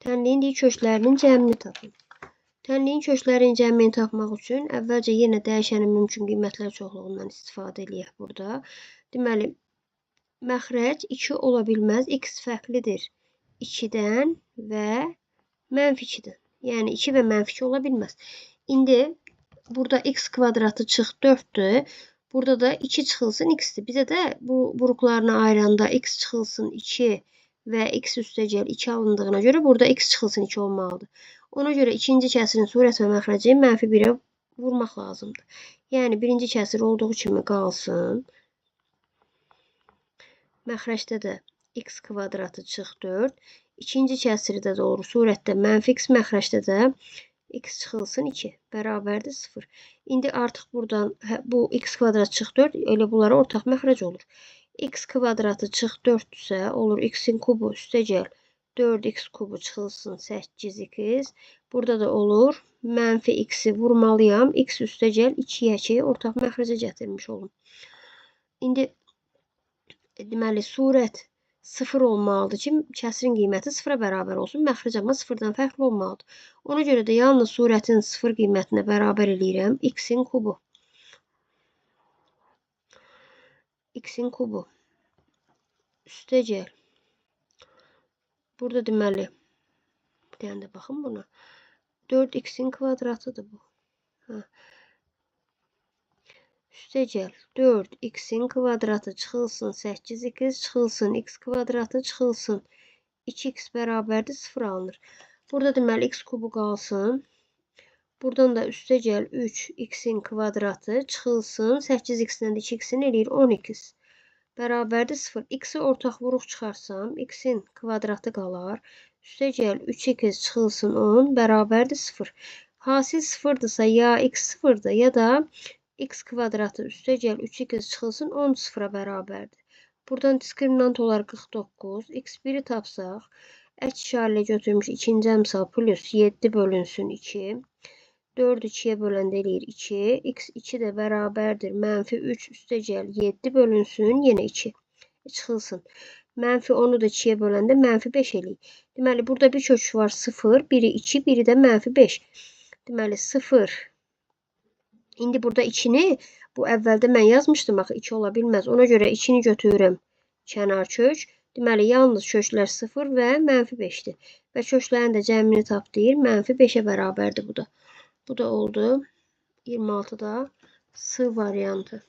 tənliyin deyir köklərinin cəmini tapın. Tənliyin köklərinin cəmini tapmaq üçün əvvəlcə yenə dəyişənin mümkün qiymətlər çoxluğundan istifadə eləyək burada. Deməli, məxrəc 2 ola bilməz. X fərqlidir 2-dən və mənfi 2-dən. Yəni 2 və mənfi 2 ola bilməz. İndi burada x kvadratı çıx 4-dür. Burada da 2 çıxılsın x-dir. Bizə də bu buruqlarını ayıranda x çıxılsın 2 və x üstəgəl 2 alındığına görə burada x çıxılsın 2 olmalıdır. Ona görə ikinci kəsirin surət və məxrəci mənfi 1-ə vurmaq lazımdır. Yəni birinci kəsir olduğu kimi qalsın. Məxrəcdə də x kvadratı çıx 4. İkinci kəsirdə də olur surətdə mənfi x, məxrəcdə də x çıxılsın 2 bərabərdir 0. İndi artıq buradan bu x kvadrat çıx 4, elə bunlara ortaq məxrəc olur. X kvadratı çıx 4-dürsə, olur x-in kubu üstəgəl 4x kubu çıxılsın 8x. Burada da olur mənfi x-i vurmalıyam. X üstəgəl 2-yə ki, ortaq məxrəcə gətirmiş olum. İndi deməli, surət 0 olmalıdır ki, kəsirin qiyməti 0-a bərabər olsun. Məxrəc amma 0-dan fərqli olmalıdır. Ona görə də yalnız surətin 0 qiymətinə bərabər eləyirəm. X-in kubu. X-in kubu. Üstəgəl. Burada deməli, bir dənə də baxın buna. 4x-in kvadratıdır bu. Hə. Üstəgəl 4x-in kvadratı çıxılsın 8x çıxılsın x kvadratı çıxılsın 2x bərabərdir 0 alınır. Burada deməli x kubu qalsın. Buradan da üstəgəl 3x-in kvadratı çıxılsın 8x-dən də 2x-in eləyir 10x. Bərabərdir 0. X-i ortaq vuruq çıxarsam, x-in kvadratı qalar. Üstəgəl 3x çıxılsın 10 bərabərdir 0. Hasil 0-dırsa ya x 0-dır ya da x kvadratı üstəgəl 3x çıxılsın 10 sıfıra bərabərdir. Buradan diskriminant olar 49. X1-i tapsaq, əks işarə ilə götürmüş ikinci əmsal plus 7 bölünsün 2. 4-ü 2-yə böləndə eləyir 2. X2 də bərabərdir. Mənfi 3 üstəgəl 7 bölünsün. Yenə 2. Çıxılsın. Mənfi 10-u da 2-yə böləndə mənfi 5 eləyir. Deməli, burada bir kök var 0, biri 2, biri də mənfi 5. Deməli, 0. İndi burada 2-ni bu əvvəldə mən yazmışdım. Axı 2 ola bilməz. Ona görə 2-ni götürürəm kənar kök. Deməli, yalnız köklər 0 və mənfi 5-dir. Və köklərin də cəmini tap deyir. Mənfi 5-ə bərabərdir bu da. Bu da oldu. 26-da S variantı.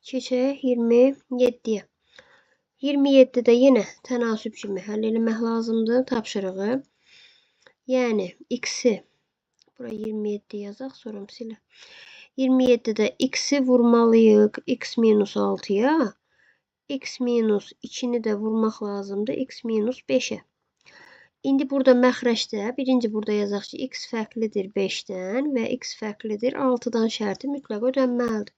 Keçək 27-yə. 27-də yenə tənasüb kimi həll eləmək lazımdır tapşırığı. Yəni x-i bura 27 yazaq, sonra silə. 27-də x-i vurmalıyıq x minus 6-ya. X minus 2-ni də vurmaq lazımdır x minus 5-ə. İndi burada məxrəcdə, birinci burada yazaq ki, x fərqlidir 5-dən və x fərqlidir 6-dan şərti mütləq ödənməlidir.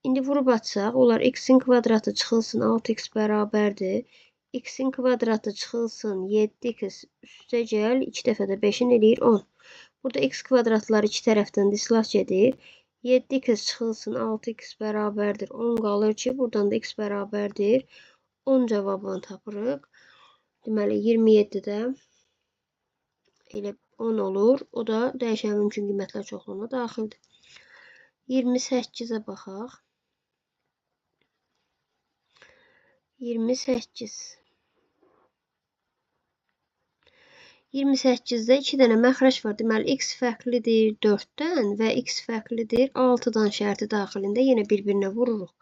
İndi vurub açsaq, olar x-in kvadratı çıxılsın 6x bərabərdir. X-in kvadratı çıxılsın 7x üstəgəl 2 dəfə də 5-in eləyir 10. Burada x kvadratları iki tərəfdən də islah gedir. 7x çıxılsın 6x bərabərdir 10 qalır ki, buradan da x bərabərdir. 10 cavabını tapırıq. Deməli, 27-də elə 10 olur. O da dəyişən mümkün qiymətlər çoxluğuna daxildir. 28-ə baxaq. 28. 28-də 2 dənə məxrəc var. Deməli, x fərqlidir 4-dən və x fərqlidir 6-dan şərti daxilində yenə bir-birinə vururuq.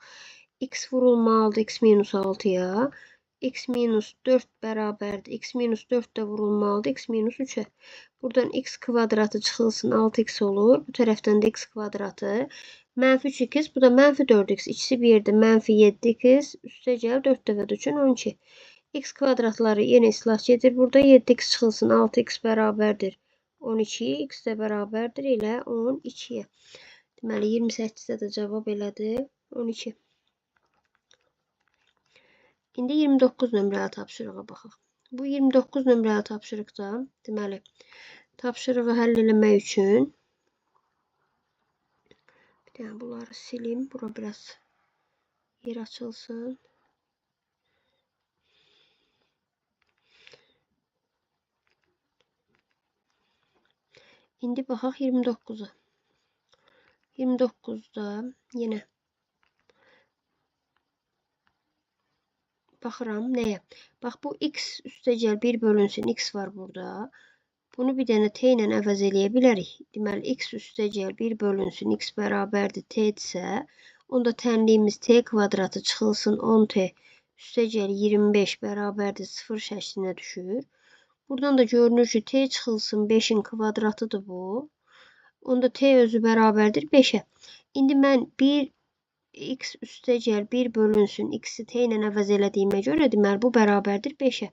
X vurulmalıdır x minus 6-ya. X minus 4 bərabərdir. X minus 4 də vurulmalıdır x minus 3-ə. Buradan x kvadratı çıxılsın 6x olur. Bu tərəfdən də x kvadratı. Mənfi 3x, bu da mənfi 4x. İkisi bir yerdə mənfi 7x. Üstəgəl 4 dəfə də 3-ün 12. X kvadratları yenə islah gedir. Burada 7x çıxılsın 6x bərabərdir 12. X də bərabərdir elə 12-yə. Deməli, 28-də də cavab elədir 12. İndi 29 nömrəli tapşırığa baxaq. Bu 29 nömrəli tapşırıqda, deməli, tapşırığı həll eləmək üçün bir dənə bunları silim. Bura biraz yer açılsın. İndi baxaq 29-a. 29-da yenə baxıram nəyə? Bax, bu x üstəgəl 1 bölünsün x var burada. Bunu bir dənə t ilə əvəz eləyə bilərik. Deməli, x üstəgəl 1 bölünsün x bərabərdir t-dirsə, onda tənliyimiz t kvadratı çıxılsın 10t üstəgəl 25 bərabərdir 0 şəklinə düşür. Buradan da görünür ki, t çıxılsın 5-in kvadratıdır bu. Onda t özü bərabərdir 5-ə. İndi mən 1 x üstəgəl 1 bölünsün x-i t ilə əvəz elədiyimə görə, deməli, bu bərabərdir 5-ə.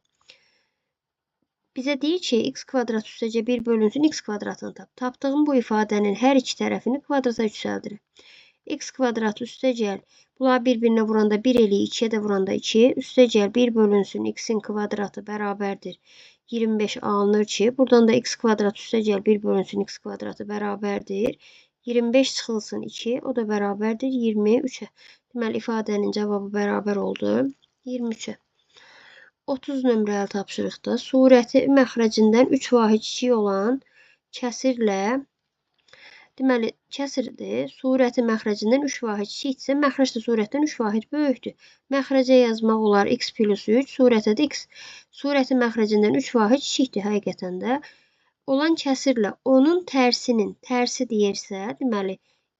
Bizə deyir ki, x kvadrat üstəgəl 1 bölünsün x kvadratını tap. Tapdığım bu ifadənin hər iki tərəfini kvadrata yüksəldirəm. X kvadratı üstəgəl. Bunlar bir-birinə vuranda 1 eləyir, 2-yə də vuranda 2. Üstəgəl 1 bölünsün x-in kvadratı bərabərdir 25 alınır ki, buradan da x kvadrat üstəgəl 1 bölünsün x kvadratı bərabərdir 25 çıxılsın 2, o da bərabərdir 23-ə. Deməli, ifadənin cavabı bərabər oldu 23-ə. 30 nömrəli tapşırıqda surəti məxrəcindən 3 vahid kiçik olan kəsirlə, deməli, kəsirdir, surəti məxrəcindən 3 vahid kiçikdirsə, məxrəc də surətdən 3 vahid böyükdür. Məxrəcə yazmaq olar x plus 3, surətə də x. Surəti məxrəcindən 3 vahid kiçikdir həqiqətən də. Olan kəsirlə onun tərsinin, tərsi deyirsə, deməli,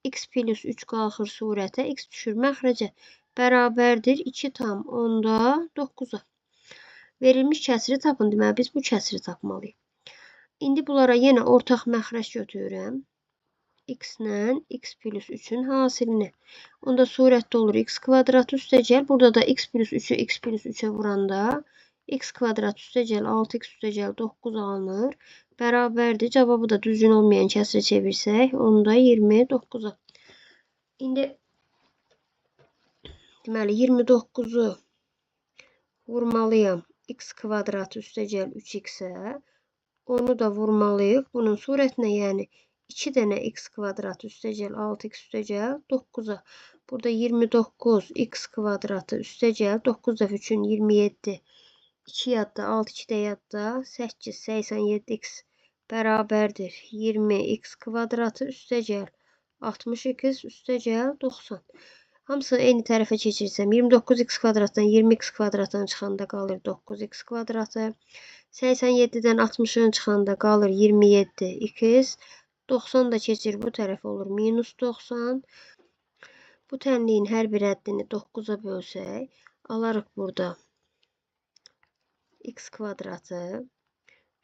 x plus 3 qalxır surətə, x düşür məxrəcə, bərabərdir 2,9-a. Verilmiş kəsiri tapın, deməli, biz bu kəsiri tapmalıyıq. İndi bunlara yenə ortaq məxrəc götürürəm. X-lə x plus 3-ün hasilini. Onda surətdə olur x kvadratı üstəgəl. Burada da x plus 3-ü x plus 3-ə vuranda x kvadrat üstəgəl 6x üstəgəl 9 alınır. Bərabərdir. Cavabı da düzgün olmayan kəsirə çevirsək, onda 29-a. İndi deməli 29-u vurmalıyam x kvadratı üstəgəl 3x-ə. Onu da vurmalıyıq. Bunun surətinə, yəni 2 dənə x kvadratı üstəgəl 6x üstəgəl 9-a. Burada 29 x kvadratı üstəgəl 9 dəfə 3-ün 27. 2 yadda, 6 2 də yadda, 8, 87x bərabərdir 20x kvadratı üstəgəl 60x üstəgəl 90. Hamısını eyni tərəfə keçirsəm 29x kvadratdan 20x kvadratdan çıxanda qalır 9x kvadratı. 87-dən 60-ın çıxanda qalır 27x. 90 da keçir bu tərəfə olur minus 90. Bu tənliyin hər bir həddini 9-a bölsək, alarıq burada x kvadratı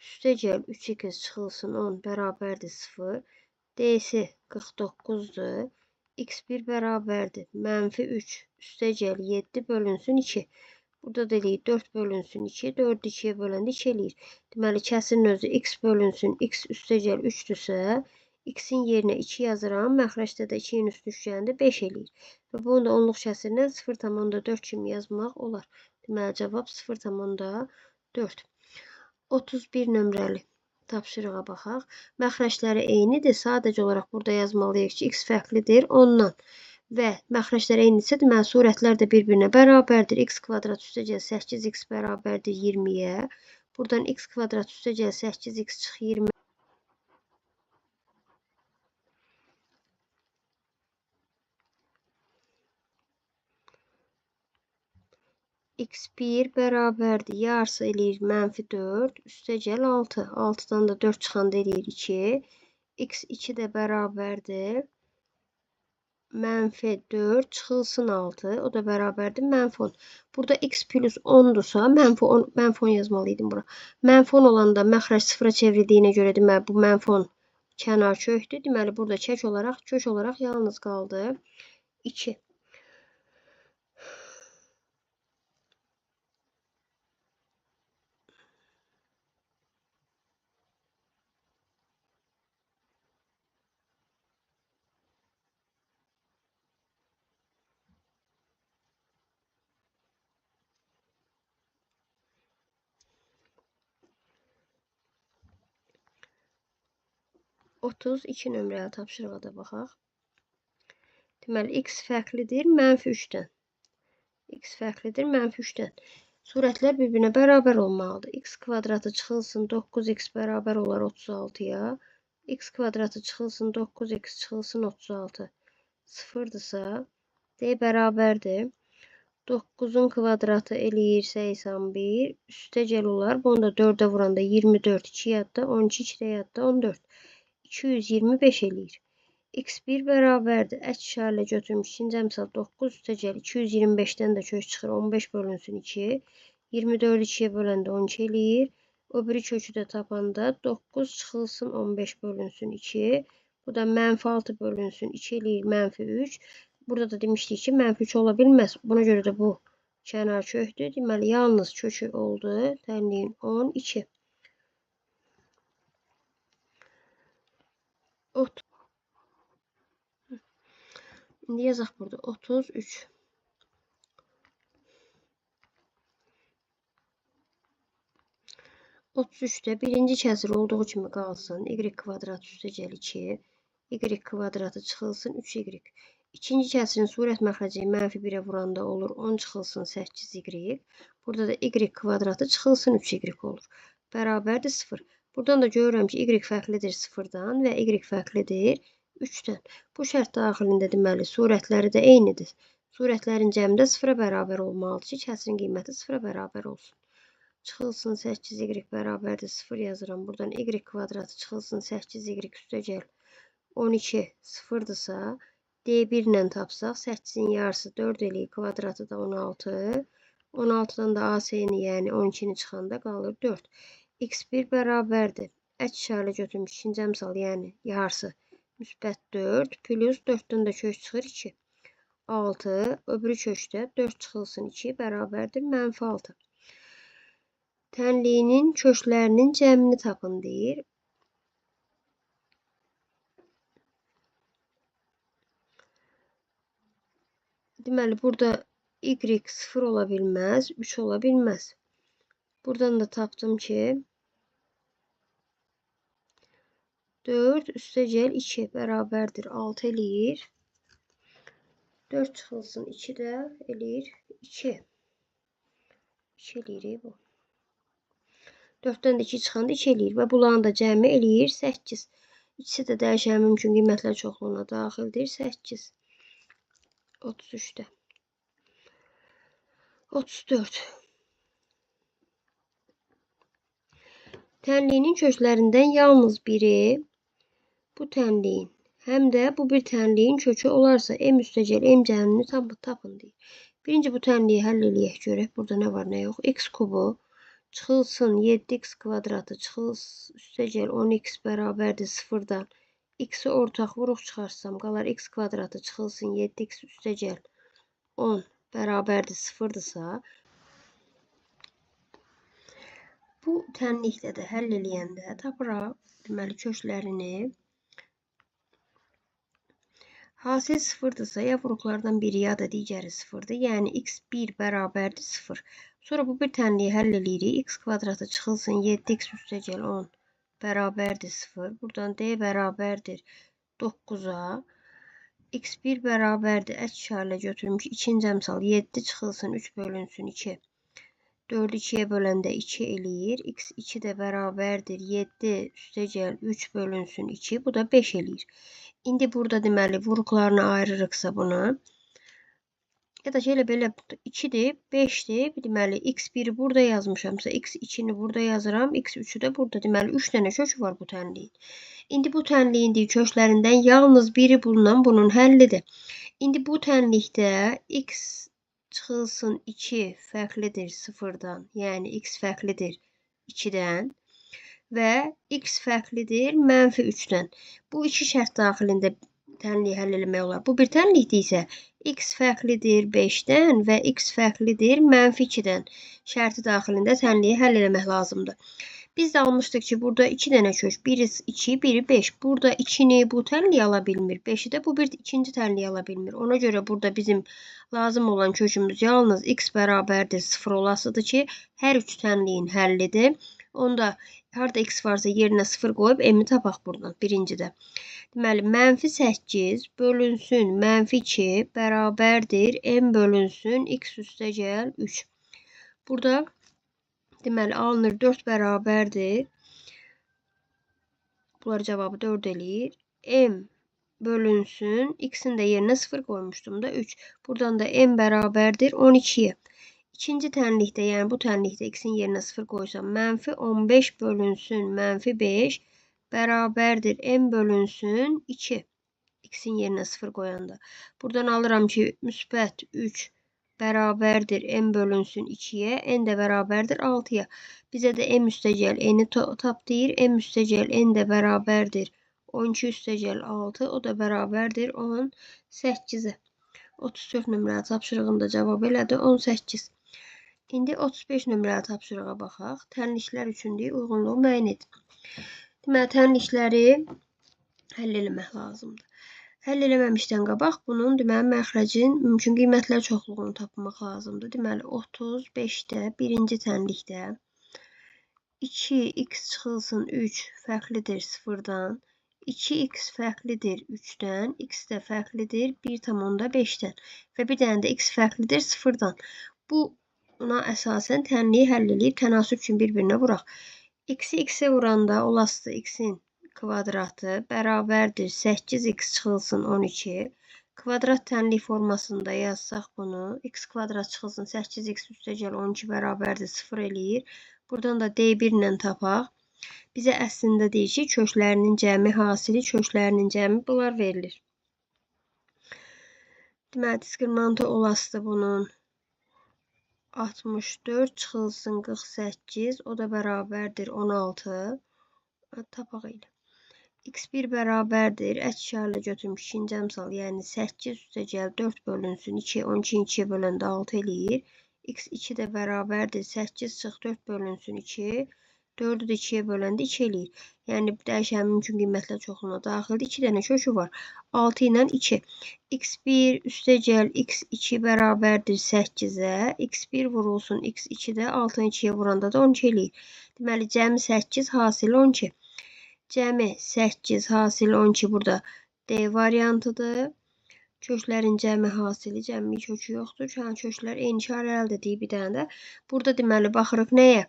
üstəgəl 3x çıxılsın 10 bərabərdir 0. D-si 49-dur. X1 bərabərdir mənfi 3 üstəgəl 7 bölünsün 2. Burada da eləyir 4 bölünsün 2. 4-ü 2-yə böləndə 2 eləyir. Deməli, kəsirin özü x bölünsün x üstəgəl 3-dürsə, x-in yerinə 2 yazıram. Məxrəcdə də 2-nin üstü düşəndə 5 eləyir. Və bunu da onluq kəsirindən 0,4 kimi yazmaq olar. Deməli, cavab 0,4. 31 nömrəli tapşırığa baxaq. Məxrəcləri eynidir. Sadəcə olaraq burada yazmalıyıq ki, x fərqlidir ondan. Və məxrəclər eynidirsə, deməli, surətlər də bir-birinə bərabərdir. X kvadrat üstəgəl 8x bərabərdir 20-yə. Buradan x kvadrat üstəgəl 8x çıx 20. X1 bərabərdir. Yarısı eləyir mənfi 4, üstəgəl 6. 6-dan da 4 çıxanda eləyir 2. X2 də bərabərdir. Mənfi 4 çıxılsın 6. O da bərabərdir mənfi 10. Burada x plus 10-dursa, mənfi 10, mənfi 10 yazmalıydım bura. Mənfi 10 olanda məxrəc sıfıra çevrildiyinə görə deməli bu mənfi 10 kənar kökdür. Deməli burada kök olaraq yalnız qaldı 2. ...32 nömrəli tapşırığa da baxaq. Deməli, x fərqlidir mənfi 3-dən. X fərqlidir mənfi 3-dən. Surətlər bir-birinə bərabər olmalıdır. X kvadratı çıxılsın 9x bərabər olar 36-ya. X kvadratı çıxılsın 9x çıxılsın 36. Sıfırdırsa, D bərabərdir. 9-un kvadratı eləyir 81. Üstəgəl olar. Bunu da 4-ə vuranda 24, 2 yadda, 12, 2 də yadda, 14. 225 eləyir. X1 bərabərdir. Əks işarə götürmüş. İkinci əmsal 9 üstəgəl 225-dən də kök çıxır. 15 bölünsün 2. 24-ü 2-yə böləndə 12 eləyir. O biri kökü də tapanda 9 çıxılsın 15 bölünsün 2. Bu da mənfi 6 bölünsün 2 eləyir mənfi 3. Burada da demişdik ki, mənfi 3 ola bilməz. Buna görə də bu kənar kökdür. Deməli, yalnız kökü oldu. Tənliyin 12. İndi yazaq burada 33. 33-də birinci kəsir olduğu kimi qalsın. Y kvadrat üstəgəl 2. Y kvadratı çıxılsın 3y. İkinci kəsirin surət məxrəci mənfi 1-ə vuranda olur 10 çıxılsın 8y. Burada da y kvadratı çıxılsın 3y olur. Bərabərdir 0. Buradan da görürəm ki, y fərqlidir 0-dan və y fərqlidir 3-dən. Bu şərt daxilində deməli surətləri də eynidir. Surətlərin cəmi də 0-a bərabər olmalıdır ki, kəsirin qiyməti 0-a bərabər olsun. Çıxılsın 8y bərabərdir 0 yazıram. Buradan y kvadratı çıxılsın 8y üstəgəl 12 sıfırdırsa, D1 ilə tapsaq 8-in yarısı 4 eləyir, kvadratı da 16. 16-dan da AC-ni, yəni 12-ni çıxanda qalır 4. X1 bərabərdir. Əks işarə götürmüş ikinci əmsal, yəni yarısı müsbət 4 plus 4-dən də kök çıxır 2. 6, öbürü kökdə 4 çıxılsın 2 bərabərdir mənfi 6. Tənliyinin köklərinin cəmini tapın deyir. Deməli, burada y 0 ola bilməz, 3 ola bilməz. Buradan da tapdım ki, 4 üstəgəl 2 bərabərdir 6 eləyir. 4 çıxılsın 2 də eləyir 2. 2 eləyir bu. 4-dən də 2 çıxanda 2 eləyir və bunların da cəmi eləyir 8. İkisi də dəyişən mümkün qiymətlər çoxluğuna daxildir. 8. 33-də. 34. Tənliyinin köklərindən yalnız biri bu tənliyin, həm də bu bir tənliyin kökü olarsa m üstəgəl m cəmini tapın deyir. Birinci bu tənliyi həll eləyək görək. Burada nə var, nə yox. X kubu çıxılsın 7x kvadratı çıxılsın üstəgəl 10x bərabərdir 0-dan. X-i ortaq vuruq çıxarsam qalar x kvadratı çıxılsın 7x üstəgəl 10 bərabərdir 0-dırsa, bu tənlikdə də həll eləyəndə tapıraq deməli köklərini. Hasil 0-dırsa ya vuruqlardan biri ya da digəri 0-dır. Yəni x1 bərabərdir 0. Sonra bu bir tənliyi həll eləyirik. X kvadratı çıxılsın 7x üstəgəl 10 bərabərdir 0. Buradan d bərabərdir 9-a. X1 bərabərdir əks işarə götürmüş ikinci əmsal 7 çıxılsın 3 bölünsün 2. 4-ü 2-yə böləndə 2 eləyir. X2 də bərabərdir 7 üstəgəl 3 bölünsün 2. Bu da 5 eləyir. İndi burada deməli vuruqlarını ayırırıqsa bunu, ya da elə belə 2-dir, 5-dir. Deməli x1-i burada yazmışamsa x2-ni burada yazıram, x3-ü də burada. Deməli 3 dənə kök var bu tənliyin. İndi bu tənliyin köklərindən yalnız biri bulunan bunun həllidir. İndi bu tənlikdə x çıxılsın 2 fərqlidir 0-dan, yəni x fərqlidir 2-dən və x fərqlidir mənfi 3-dən. Bu iki şərt daxilində tənliyi həll eləmək olar. Bu bir tənlikdir isə x fərqlidir 5-dən və x fərqlidir mənfi 2-dən şərti daxilində tənliyi həll eləmək lazımdır. Biz də almışdıq ki, burada 2 dənə kök, biri 2, biri 5. Burada 2-ni bu tənliyi ala bilmir, 5-i də bu bir ikinci tənliyi ala bilmir. Ona görə burada bizim lazım olan kökümüz yalnız x bərabərdir 0 olasıdır ki, hər üç tənliyin həllidir. Onda harada x varsa yerinə 0 qoyub m-i tapaq buradan birincidə. Deməli, mənfi 8 bölünsün mənfi 2 bərabərdir m bölünsün x üstəgəl 3. Burada deməli, alınır 4 bərabərdir. Bunlar cavabı 4 eləyir. M bölünsün. X-in də yerinə 0 qoymuşdum da 3. Buradan da M bərabərdir 12-yə. İkinci tənlikdə, yəni bu tənlikdə x-in yerinə 0 qoysam, mənfi 15 bölünsün mənfi 5 bərabərdir m bölünsün 2. X-in yerinə 0 qoyanda. Buradan alıram ki, müsbət 3 bərabərdir m bölünsün 2-yə, n də bərabərdir 6-ya. Bizə də m üstəgəl n-i tap deyir. M üstəgəl n də bərabərdir 12 üstəgəl 6, o da bərabərdir 18-ə. 34 nömrəli tapşırığın da cavabı elədi 18. İndi 35 nömrəli tapşırığa baxaq. Tənliklər üçün deyir, uyğunluğu müəyyən edin. Deməli, tənlikləri həll eləmək lazımdır. Həll eləməmişdən qabaq bunun deməli məxrəcin mümkün qiymətlər çoxluğunu tapmaq lazımdır. Deməli 35-də birinci tənlikdə 2x çıxılsın 3 fərqlidir 0-dan, 2x fərqlidir 3-dən, x də fərqlidir 1,5-dən və bir dənə də x fərqlidir 0-dan. Buna əsasən tənliyi həll eləyib tənasüb üçün bir-birinə vuraq. X-i x-ə vuranda olasıdır x-in kvadratı bərabərdir 8x çıxılsın 12. Kvadrat tənlik formasında yazsaq bunu, x kvadrat çıxılsın 8x üstəgəl 12 bərabərdir 0 eləyir. Buradan da D1 ilə tapaq. Bizə əslində deyir ki, köklərinin cəmi hasili, köklərinin cəmi bunlar verilir. Deməli, diskriminantı olasıdır bunun 64 çıxılsın 48, o da bərabərdir 16. Tapaq ilə. X1 bərabərdir. Əks işarə götürmüş ikinci əmsal, yəni 8 üstəgəl 4 bölünsün 2, 12-ni 2-yə böləndə 6 eləyir. X2 də bərabərdir. 8 çıx 4 bölünsün 2, 4-ü də 2-yə böləndə 2 eləyir. Yəni dəyişənin mümkün qiymətlər çoxluğuna daxildir. 2 dənə kökü var. 6 ilə 2. X1 üstəgəl X2 bərabərdir 8-ə. X1 vurulsun X2 də 6-nı 2-yə vuranda da 12 eləyir. Deməli cəmi 8, hasili 12. Cəmi 8, hasili 12 burada D variantıdır. Köklərin cəmi hasili, cəmi kökü yoxdur. Yəni köklər eyni işarəlidir deyib bir dənə də. Burada deməli baxırıq nəyə?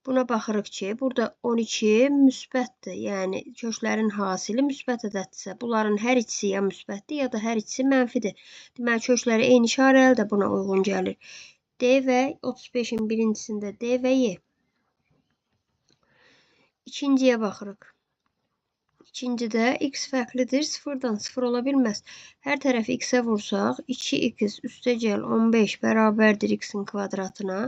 Buna baxırıq ki, burada 12 müsbətdir. Yəni köklərin hasili müsbət ədəddirsə, bunların hər ikisi ya müsbətdir, ya da hər ikisi mənfidir. Deməli kökləri eyni işarəli də buna uyğun gəlir. D və 35-in birincisində D və Y. İkinciyə baxırıq. İkincidə x fərqlidir 0-dan, 0 ola bilməz. Hər tərəfi x-ə vursaq, 2x üstəgəl 15 bərabərdir x-in kvadratına.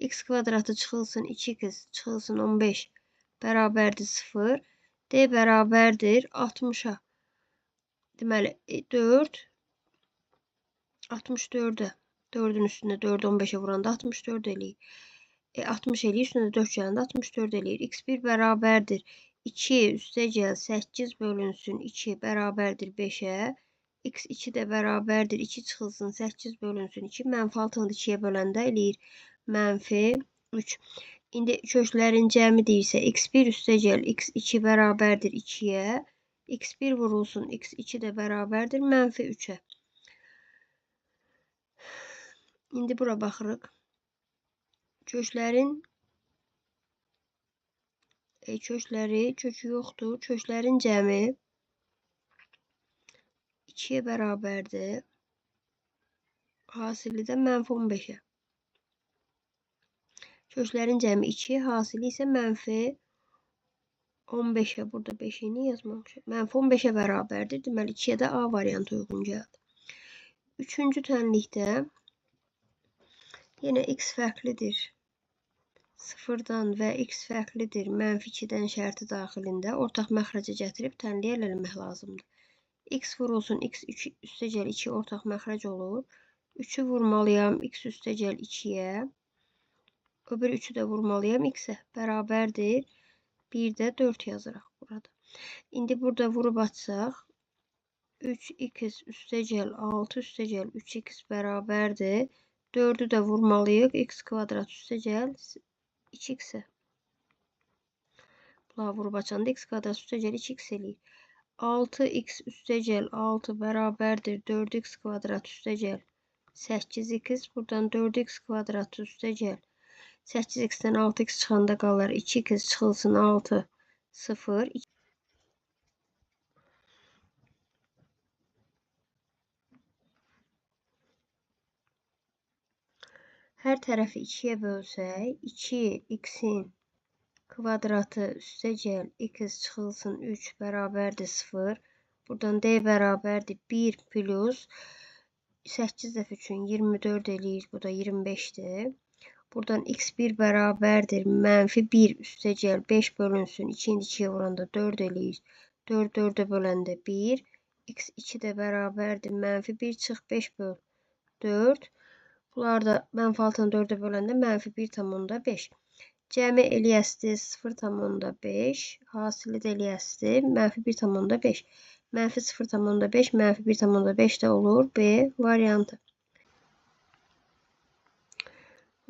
X kvadratı çıxılsın 2x çıxılsın 15 bərabərdir 0. D bərabərdir 60-a. Deməli 4, 64-ə. 4-ün üstünə 4, 15-ə vuranda 64 eləyir. 60 eləyir, üstünə də 4 gələndə 64 eləyir. X1 bərabərdir 2 üstəgəl 8 bölünsün 2 bərabərdir 5-ə. X2 də bərabərdir 2 çıxılsın 8 bölünsün 2. Mənfi 6-nı da 2-yə böləndə eləyir mənfi 3. İndi köklərin cəmi deyirsə x1 üstəgəl x2 bərabərdir 2-yə. X1 vurulsun x2 də bərabərdir mənfi 3-ə. İndi bura baxırıq. Köklərin kökləri, kökü yoxdur. Köklərin cəmi 2-yə bərabərdir. Hasili də mənfi 15-ə. Köklərin cəmi 2, hasili isə mənfi 15-ə. Burada 5-ini yazmamışam. Mənfi 15-ə bərabərdir. Deməli 2-yə də A variantı uyğun gəldi. Üçüncü tənlikdə yenə x fərqlidir 0-dan və x fərqlidir mənfi 2-dən şərti daxilində ortaq məxrəcə gətirib tənliyi həll eləmək lazımdır. X vurulsun x 3 üstəgəl 2 ortaq məxrəc olur. 3-ü vurmalıyam x üstəgəl 2-yə. O bir 3-ü də vurmalıyam x-ə. Bərabərdir. 1 də 4 yazırıq burada. İndi burada vurub açsaq 3x üstəgəl 6 üstəgəl 3x bərabərdir. 4-ü də vurmalıyıq x kvadrat üstəgəl 2x-ə. Bunları vurub açanda x kvadrat üstəgəl 2x eləyir. 6x üstəgəl 6 bərabərdir 4x kvadrat üstəgəl 8x. Buradan 4x kvadrat üstəgəl 8x-dən 6x çıxanda qalır 2x çıxılsın 6 0. Hər tərəfi 2-yə bölsək, 2x-in kvadratı üstəgəl x çıxılsın 3 bərabərdir 0. Buradan d bərabərdir 1 plus 8 dəfə 3-ün 24 eləyir. Bu da 25-dir. Buradan x1 bərabərdir mənfi 1 üstəgəl 5 bölünsün. 2-ni 2-yə vuranda 4 eləyir. 4 4-ə böləndə 1. X2 də bərabərdir mənfi 1 çıx 5 böl 4. Bunlar da mənfi 6-nı 4-ə böləndə mənfi 1,5. Cəmi eləyəsdir 0,5. Hasili də eləyəsdir mənfi 1,5. Mənfi 0,5, mənfi 1,5 də olur. B variantı.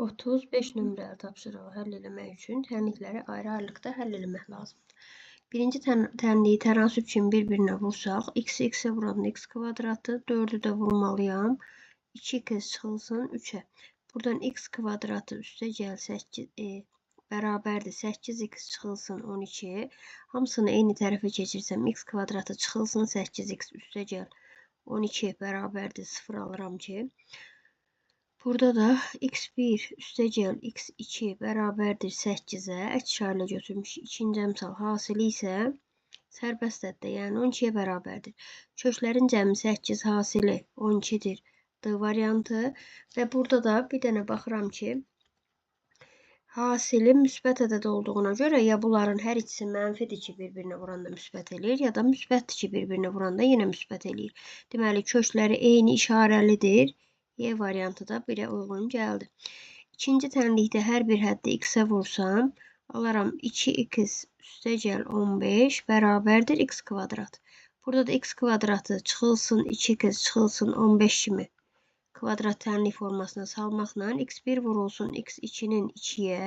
35 nömrəli tapşırığı həll eləmək üçün tənlikləri ayrı-ayrılıqda həll eləmək lazımdır. Birinci tənliyi tənasüb kimi bir-birinə vursaq, x-i x-ə vuranda x kvadratı, 4-ü də vurmalıyam. 2x çıxılsın 3-ə. Buradan x kvadratı üstə gəl 8, bərabərdir 8x çıxılsın 12. Hamısını eyni tərəfə keçirsəm x kvadratı çıxılsın 8x üstə gəl 12 bərabərdir 0 alıram ki. Burada da x1 üstə gəl x2 bərabərdir 8-ə. Əks işarə ilə götürmüş ikinci əmsal hasili isə sərbəst əddə, yəni 12-yə bərabərdir. Köklərin cəmi 8 hasili 12-dir. D variantı. Və burada da bir dənə baxıram ki, hasili müsbət ədəd olduğuna görə ya bunların hər ikisi mənfidir ki, bir-birinə vuranda müsbət eləyir, ya da müsbətdir ki, bir-birinə vuranda yenə müsbət eləyir. Deməli, kökləri eyni işarəlidir. Y variantı da 1-ə uyğun gəldi. İkinci tənlikdə hər bir həddi x-ə vursam, alaram 2x üstə gəl 15 bərabərdir x kvadrat. Burada da x kvadratı çıxılsın 2x çıxılsın 15 kimi kvadrat tənlik formasına salmaqla x1 vurulsun x2-nin 2-yə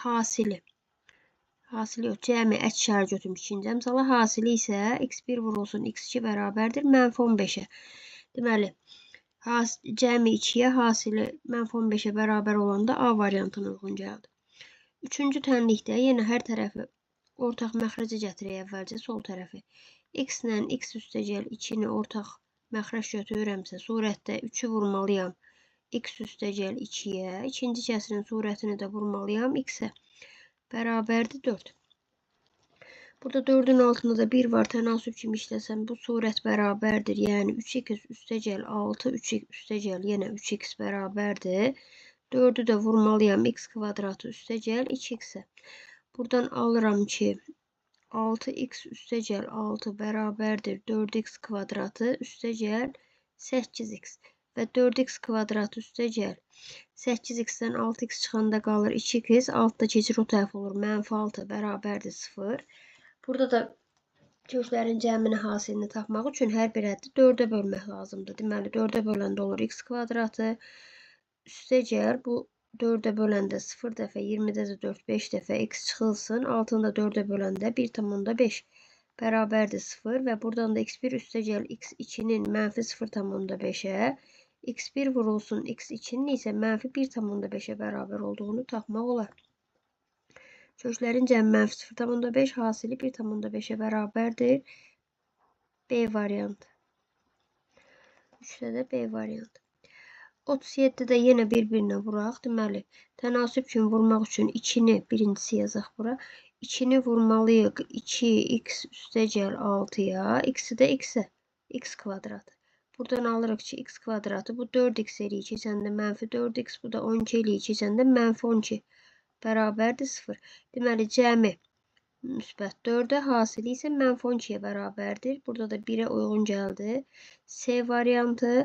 hasili. Hasili yox, cəmi əks işarə götürmüş ikinci əmsala. Hasili isə x1 vurulsun x2 bərabərdir mənfi 15-ə. Deməli, cəmi 2-yə hasili mənfi 15-ə bərabər olanda A variantına uyğun gəldi. Üçüncü tənlikdə yenə hər tərəfi ortaq məxrəcə gətirək əvvəlcə sol tərəfi. X ilə x üstəgəl 2-ni ortaq məxrəc götürürəmsə, surətdə 3-ü vurmalıyam x üstəgəl 2-yə. İkinci kəsirin surətini də vurmalıyam x-ə. Bərabərdir 4. Burada 4-ün altında da 1 var. Tənasüb kimi işləsəm bu surət bərabərdir. Yəni 3x üstəgəl 6, 3x üstəgəl yenə 3x bərabərdir. 4-ü də vurmalıyam x kvadratı üstəgəl 2x-ə. Buradan alıram ki 6x üstəgəl 6 bərabərdir 4x kvadratı üstəgəl 8x və 4x kvadratı üstəgəl 8x-dən 6x çıxanda qalır 2x, 6 da keçir o tərəf olur mənfi 6 bərabərdir 0. Burada da köklərin cəmini hasilini tapmaq üçün hər bir həddi 4-ə bölmək lazımdır. Deməli 4-ə böləndə olur x kvadratı üstəgəl bu 4-ə böləndə 0 dəfə, 20-də də 4, 5 dəfə x çıxılsın. 6-nı da 4-ə böləndə 1,5 bərabərdir 0 və buradan da x1 üstəgəl x2-nin mənfi 0,5-ə, x1 vurulsun x2-nin isə mənfi 1,5-ə bərabər olduğunu tapmaq olar. Köklərin cəmi mənfi 0,5, hasili 1,5-ə bərabərdir. B variantı. 3-də də B variantı. 37-də yenə bir-birinə vuraq. Deməli, tənasüb kimi vurmaq üçün 2-ni birincisi yazaq bura. 2-ni vurmalıyıq 2x üstəgəl 6-ya, x-i də x-ə, x kvadratı. Buradan alırıq ki, x kvadratı bu 4x eləyir keçəndə mənfi 4x, bu da 12 eləyir keçəndə mənfi 12 bərabərdir 0. Deməli, cəmi müsbət 4-ə, hasili isə mənfi 12-yə bərabərdir. Burada da 1-ə uyğun gəldi. C variantı.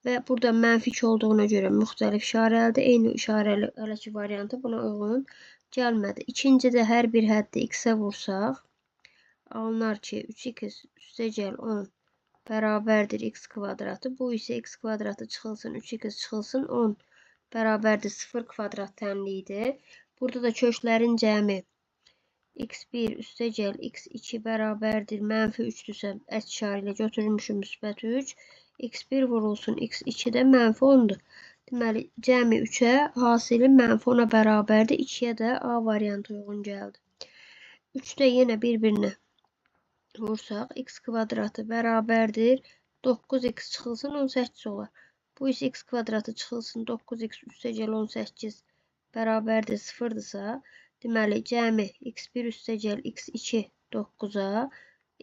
Və burada mənfi 2 olduğuna görə müxtəlif işarəlidir. Eyni işarəli hələ ki variantı buna uyğun gəlmədi. İkincidə hər bir həddi x-ə vursaq, alınar ki 3x üstəgəl 10 bərabərdir x kvadratı. Bu isə x kvadratı çıxılsın, 3x çıxılsın 10 bərabərdir 0 kvadrat tənliyidir. Burada da köklərin cəmi x1 üstəgəl x2 bərabərdir mənfi 3-dürsə, əks işarə ilə götürmüşüm müsbət 3. X1 vurulsun x2 də mənfi 10-dur. Deməli, cəmi 3-ə, hasili mənfi 10-a bərabərdir. 2-yə də A variantı uyğun gəldi. 3-də yenə bir-birinə vursaq, x kvadratı bərabərdir. 9x çıxılsın 18 olar. Bu isə x kvadratı çıxılsın 9x üstəgəl 18 bərabərdir 0-dırsa, deməli, cəmi x1 üstəgəl x2 9-a,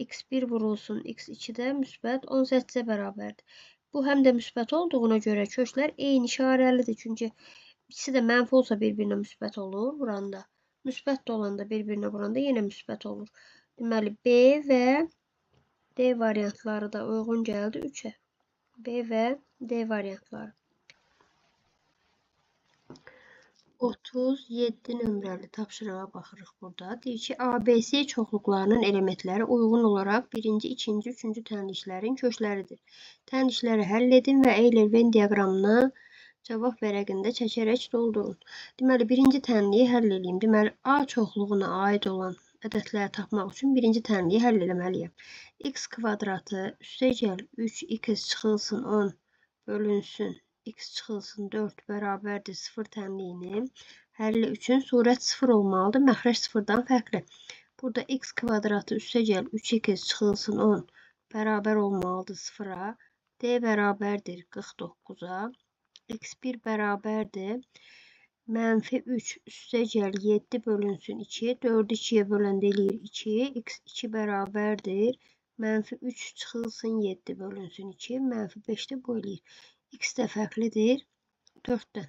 x1 vurulsun x2 də müsbət 18-ə bərabərdir. Bu həm də müsbət olduğuna görə köklər eyni işarəlidir. Çünki ikisi də mənfi olsa bir-birinə müsbət olur vuranda. Müsbət də olanda bir-birinə vuranda yenə müsbət olur. Deməli, B və D variantları da uyğun gəldi 3-ə. B və D variantları. 37 nömrəli tapşırığa baxırıq burada. Deyir ki, ABC çoxluqlarının elementləri uyğun olaraq birinci, ikinci, üçüncü tənliklərin kökləridir. Tənlikləri həll edin və Euler-Venn diaqramını cavab vərəqində çəkərək doldurun. Deməli, birinci tənliyi həll edeyim. Deməli, A çoxluğuna aid olan ədədləri tapmaq üçün birinci tənliyi həll eləməliyəm. X kvadratı üstəgəl 3x çıxılsın 10 bölünsün x çıxılsın 4 bərabərdir 0 tənliyinin həlli üçün surət 0 olmalıdır. Məxrəc 0-dan fərqli. Burada x kvadratı üstəgəl 3x çıxılsın 10 bərabər olmalıdır 0-a. D bərabərdir 49-a. X1 bərabərdir mənfi 3 üstəgəl 7 bölünsün 2. 4-ü 2-yə böləndə eləyir 2. X2 bərabərdir mənfi 3 çıxılsın 7 bölünsün 2. Mənfi 5 də bu eləyir. X də fərqlidir 4-dən.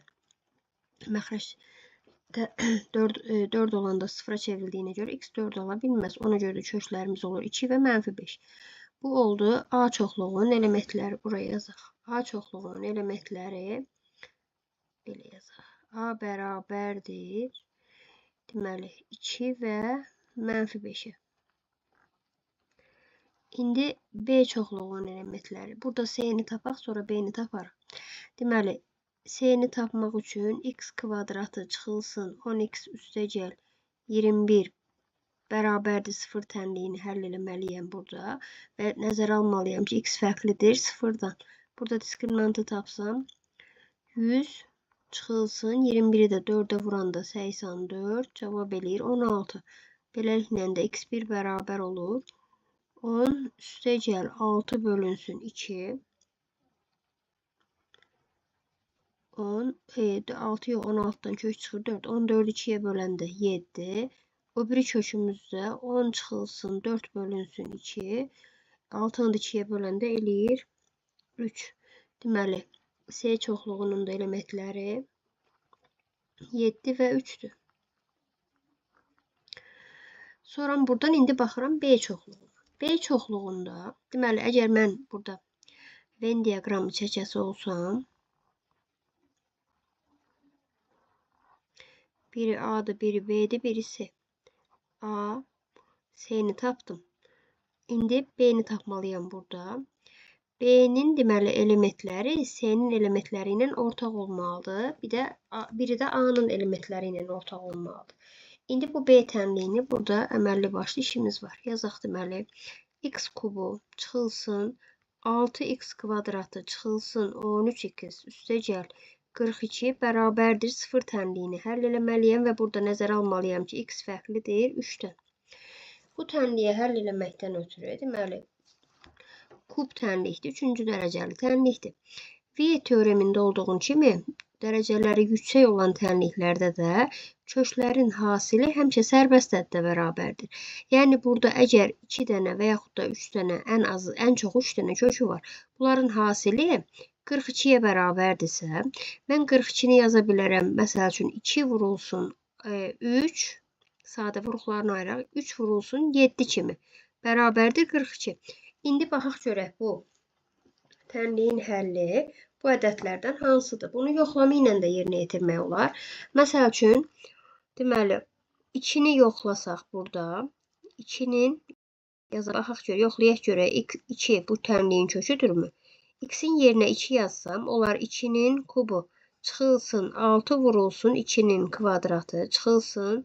Məxrəc 4 olanda 0-a çevrildiyinə görə x 4 ola bilməz. Ona görə də köklərimiz olur 2 və mənfi 5. Bu oldu A çoxluğunun elementləri. Buraya yazaq. A çoxluğunun elementləri belə yazaq. A bərabərdir deməli 2 və mənfi 5-ə. İndi B çoxluğunun elementləri. Burada C-ni tapaq, sonra B-ni taparıq. Deməli, C-ni tapmaq üçün x kvadratı çıxılsın 10x üstəgəl 21 bərabərdir 0 tənliyini həll eləməliyəm burada. Və nəzərə almalıyam ki, x fərqlidir 0-dan. Burada diskriminantı tapsam 100 çıxılsın 21-i də 4-ə vuranda 84, cavab eləyir 16. Beləliklə də x1 bərabər olur 10 üstəgəl 6 bölünsün 2. 10, 6 yox, 16-dan kök çıxır 4. 14-ü 2-yə böləndə 7. O biri kökümüzdə 10 çıxılsın 4 bölünsün 2. 6-nı da 2-yə böləndə eləyir 3. Deməli, C çoxluğunun da elementləri 7 və 3-dür. Sonra buradan indi baxıram B çoxluğuna. B çoxluğunda, deməli, əgər mən burada Venn diaqramı çəkəsi olsam, biri A-dır, biri B-dir, biri C. A, C-ni tapdım. İndi B-ni tapmalıyam burada. B-nin deməli elementləri C-nin elementləri ilə ortaq olmalıdır. Bir də biri də A-nın elementləri ilə ortaq olmalıdır. İndi bu B tənliyini burada əməlli başlı işimiz var. Yazaq deməli x kubu çıxılsın 6x kvadratı çıxılsın 13x üstəgəl 42 bərabərdir 0 tənliyini həll eləməliyəm və burada nəzərə almalıyam ki, x fərqlidir 3-dən. Bu tənliyə həll eləməkdən ötürü deməli kub tənlikdir, 3-cü dərəcəli tənlikdir. Viet teoremində olduğun kimi dərəcələri yüksək olan tənliklərdə də köklərin hasili həmişə sərbəst ədədə bərabərdir. Yəni burada əgər 2 dənə və yaxud da 3 dənə, ən azı, ən çox 3 dənə kökü var. Bunların hasili 42-yə bərabərdirsə, mən 42-ni yaza bilərəm. Məsəl üçün 2 vurulsun 3, sadə vuruqlarını ayıraq, 3 vurulsun 7 kimi bərabərdir 42. İndi baxaq görək bu tənliyin həlli bu ədədlərdən hansıdır? Bunu yoxlama ilə də yerinə yetirmək olar. Məsəl üçün, deməli, 2-ni yoxlasaq burada, 2-nin yazaq, baxaq görək, yoxlayaq görək, 2 bu tənliyin köküdürmü? X-in yerinə 2 yazsam, olar 2-nin kubu çıxılsın 6 vurulsun 2-nin kvadratı çıxılsın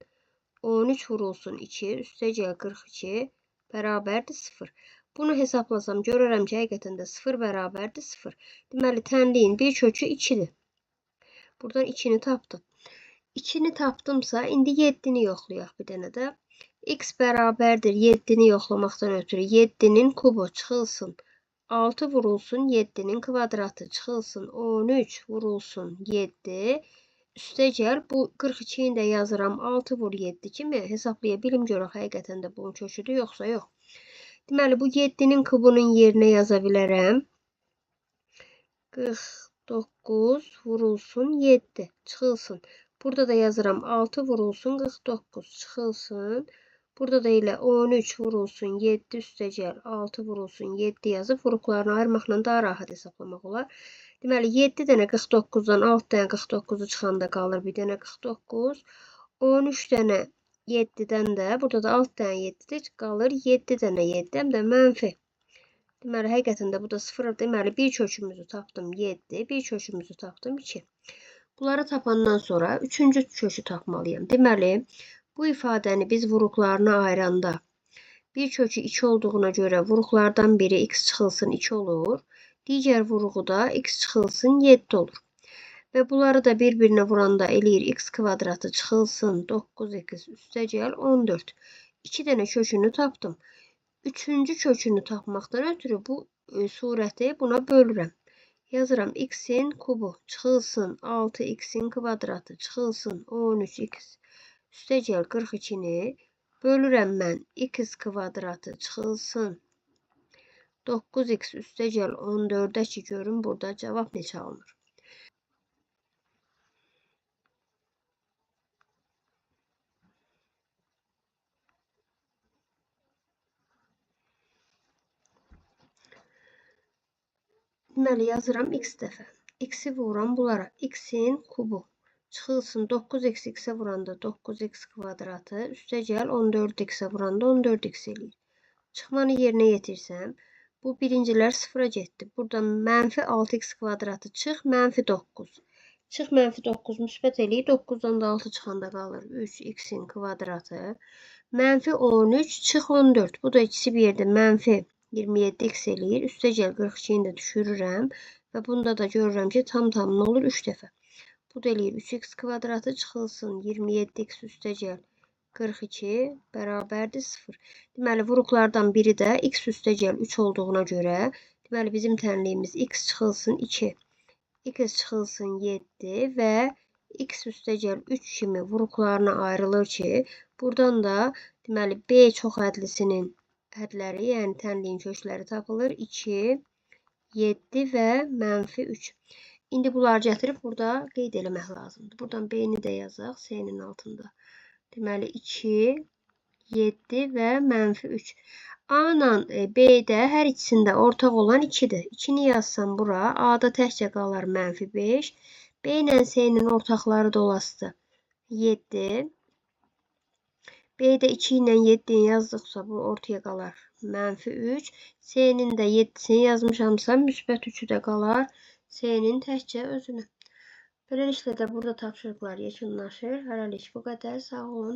13 vurulsun 2 üstəgəl 42 bərabərdir 0. Bunu hesablasam görərəm ki, həqiqətən də 0 bərabərdir 0. Deməli, tənliyin bir kökü 2-dir. Buradan 2-ni tapdım. 2-ni tapdımsa, indi 7-ni yoxlayaq bir dənə də. X bərabərdir 7-ni yoxlamaqdan ötürü 7-nin kubu çıxılsın 6 vurulsun 7-nin kvadratı çıxılsın 13 vurulsun 7. Üstəgəl bu 42-ni də yazıram 6 vur 7 kimi hesablaya bilim görək həqiqətən də bunun köküdür yoxsa yox. Deməli, bu 7-nin kubunun yerinə yaza bilərəm. 49 vurulsun 7 çıxılsın. Burada da yazıram 6 vurulsun 49 çıxılsın. Burada da elə 13 vurulsun 7 üstəgəl 6 vurulsun 7 yazıb vuruqlarını ayırmaqla daha rahat hesablamaq olar. Deməli, 7 dənə 49-dan 6 dənə 49-u çıxanda qalır bir dənə 49. 13 dənə 7-dən də, burada da 6 dənə 7-dir, qalır 7 dənə 7, həm də mənfi. Deməli, həqiqətən də bu da 0. Deməli, bir kökümüzü tapdım 7, bir kökümüzü tapdım 2. Bunları tapandan sonra üçüncü kökü tapmalıyam. Deməli, bu ifadəni biz vuruqlarına ayıranda bir kökü 2 olduğuna görə vuruqlardan biri x çıxılsın 2 olur. Digər vuruğu da x çıxılsın 7 olur. Və bunları da bir-birinə vuranda eləyir x kvadratı çıxılsın 9x üstəgəl 14. 2 dənə kökünü tapdım. Üçüncü kökünü tapmaqdan ötürü bu surəti buna bölürəm. Yazıram x-in kubu çıxılsın 6x-in kvadratı çıxılsın 13x üstəgəl 42-ni bölürəm mən x kvadratı çıxılsın 9x üstəgəl 14-ə ki görün burada cavab neçə alınır. Deməli, yazıram x dəfə. X-i vururam bunlara. X-in kubu çıxılsın 9x x-ə vuranda 9x kvadratı üstəgəl 14x-ə vuranda 14x eləyir. Çıxmanı yerinə yetirsəm, bu birincilər sıfıra getdi. Burada mənfi 6x kvadratı çıx, mənfi 9. Çıx, mənfi 9 müsbət eləyir. 9-dan da 6 çıxanda qalır 3x-in kvadratı. Mənfi 13, çıx 14. Bu da ikisi bir yerdə mənfi 27x eləyir. Üstəgəl 42-ni də düşürürəm və bunda da görürəm ki, tam-tamına olur 3 dəfə. Bu da eləyir 3x kvadratı çıxılsın 27x üstəgəl 42 bərabərdir 0. Deməli, vuruqlardan biri də x üstəgəl 3 olduğuna görə, deməli, bizim tənliyimiz x çıxılsın 2, x çıxılsın 7 və x üstəgəl 3 kimi vuruqlarına ayrılır ki, buradan da deməli, B çox hədlisinin hədləri, yəni tənliyin kökləri tapılır. 2, 7 və mənfi 3. İndi bunları gətirib burada qeyd eləmək lazımdır. Buradan B-ni də yazaq C-nin altında. Deməli, 2, 7 və mənfi 3. A ilə B-də hər ikisində ortaq olan 2-dir. 2-ni yazsam bura, A-da təkcə qalar mənfi 5. B ilə C-nin ortaqları da olasıdır 7. B-də 2 ilə 7-ni yazdıqsa bu ortaya qalar mənfi 3. C-nin də 7-sini yazmışamsa müsbət 3-ü də qalar C-nin təkcə özünə. Beləliklə də burada tapşırıqlar yekunlaşır. Hələlik bu qədər. Sağ olun.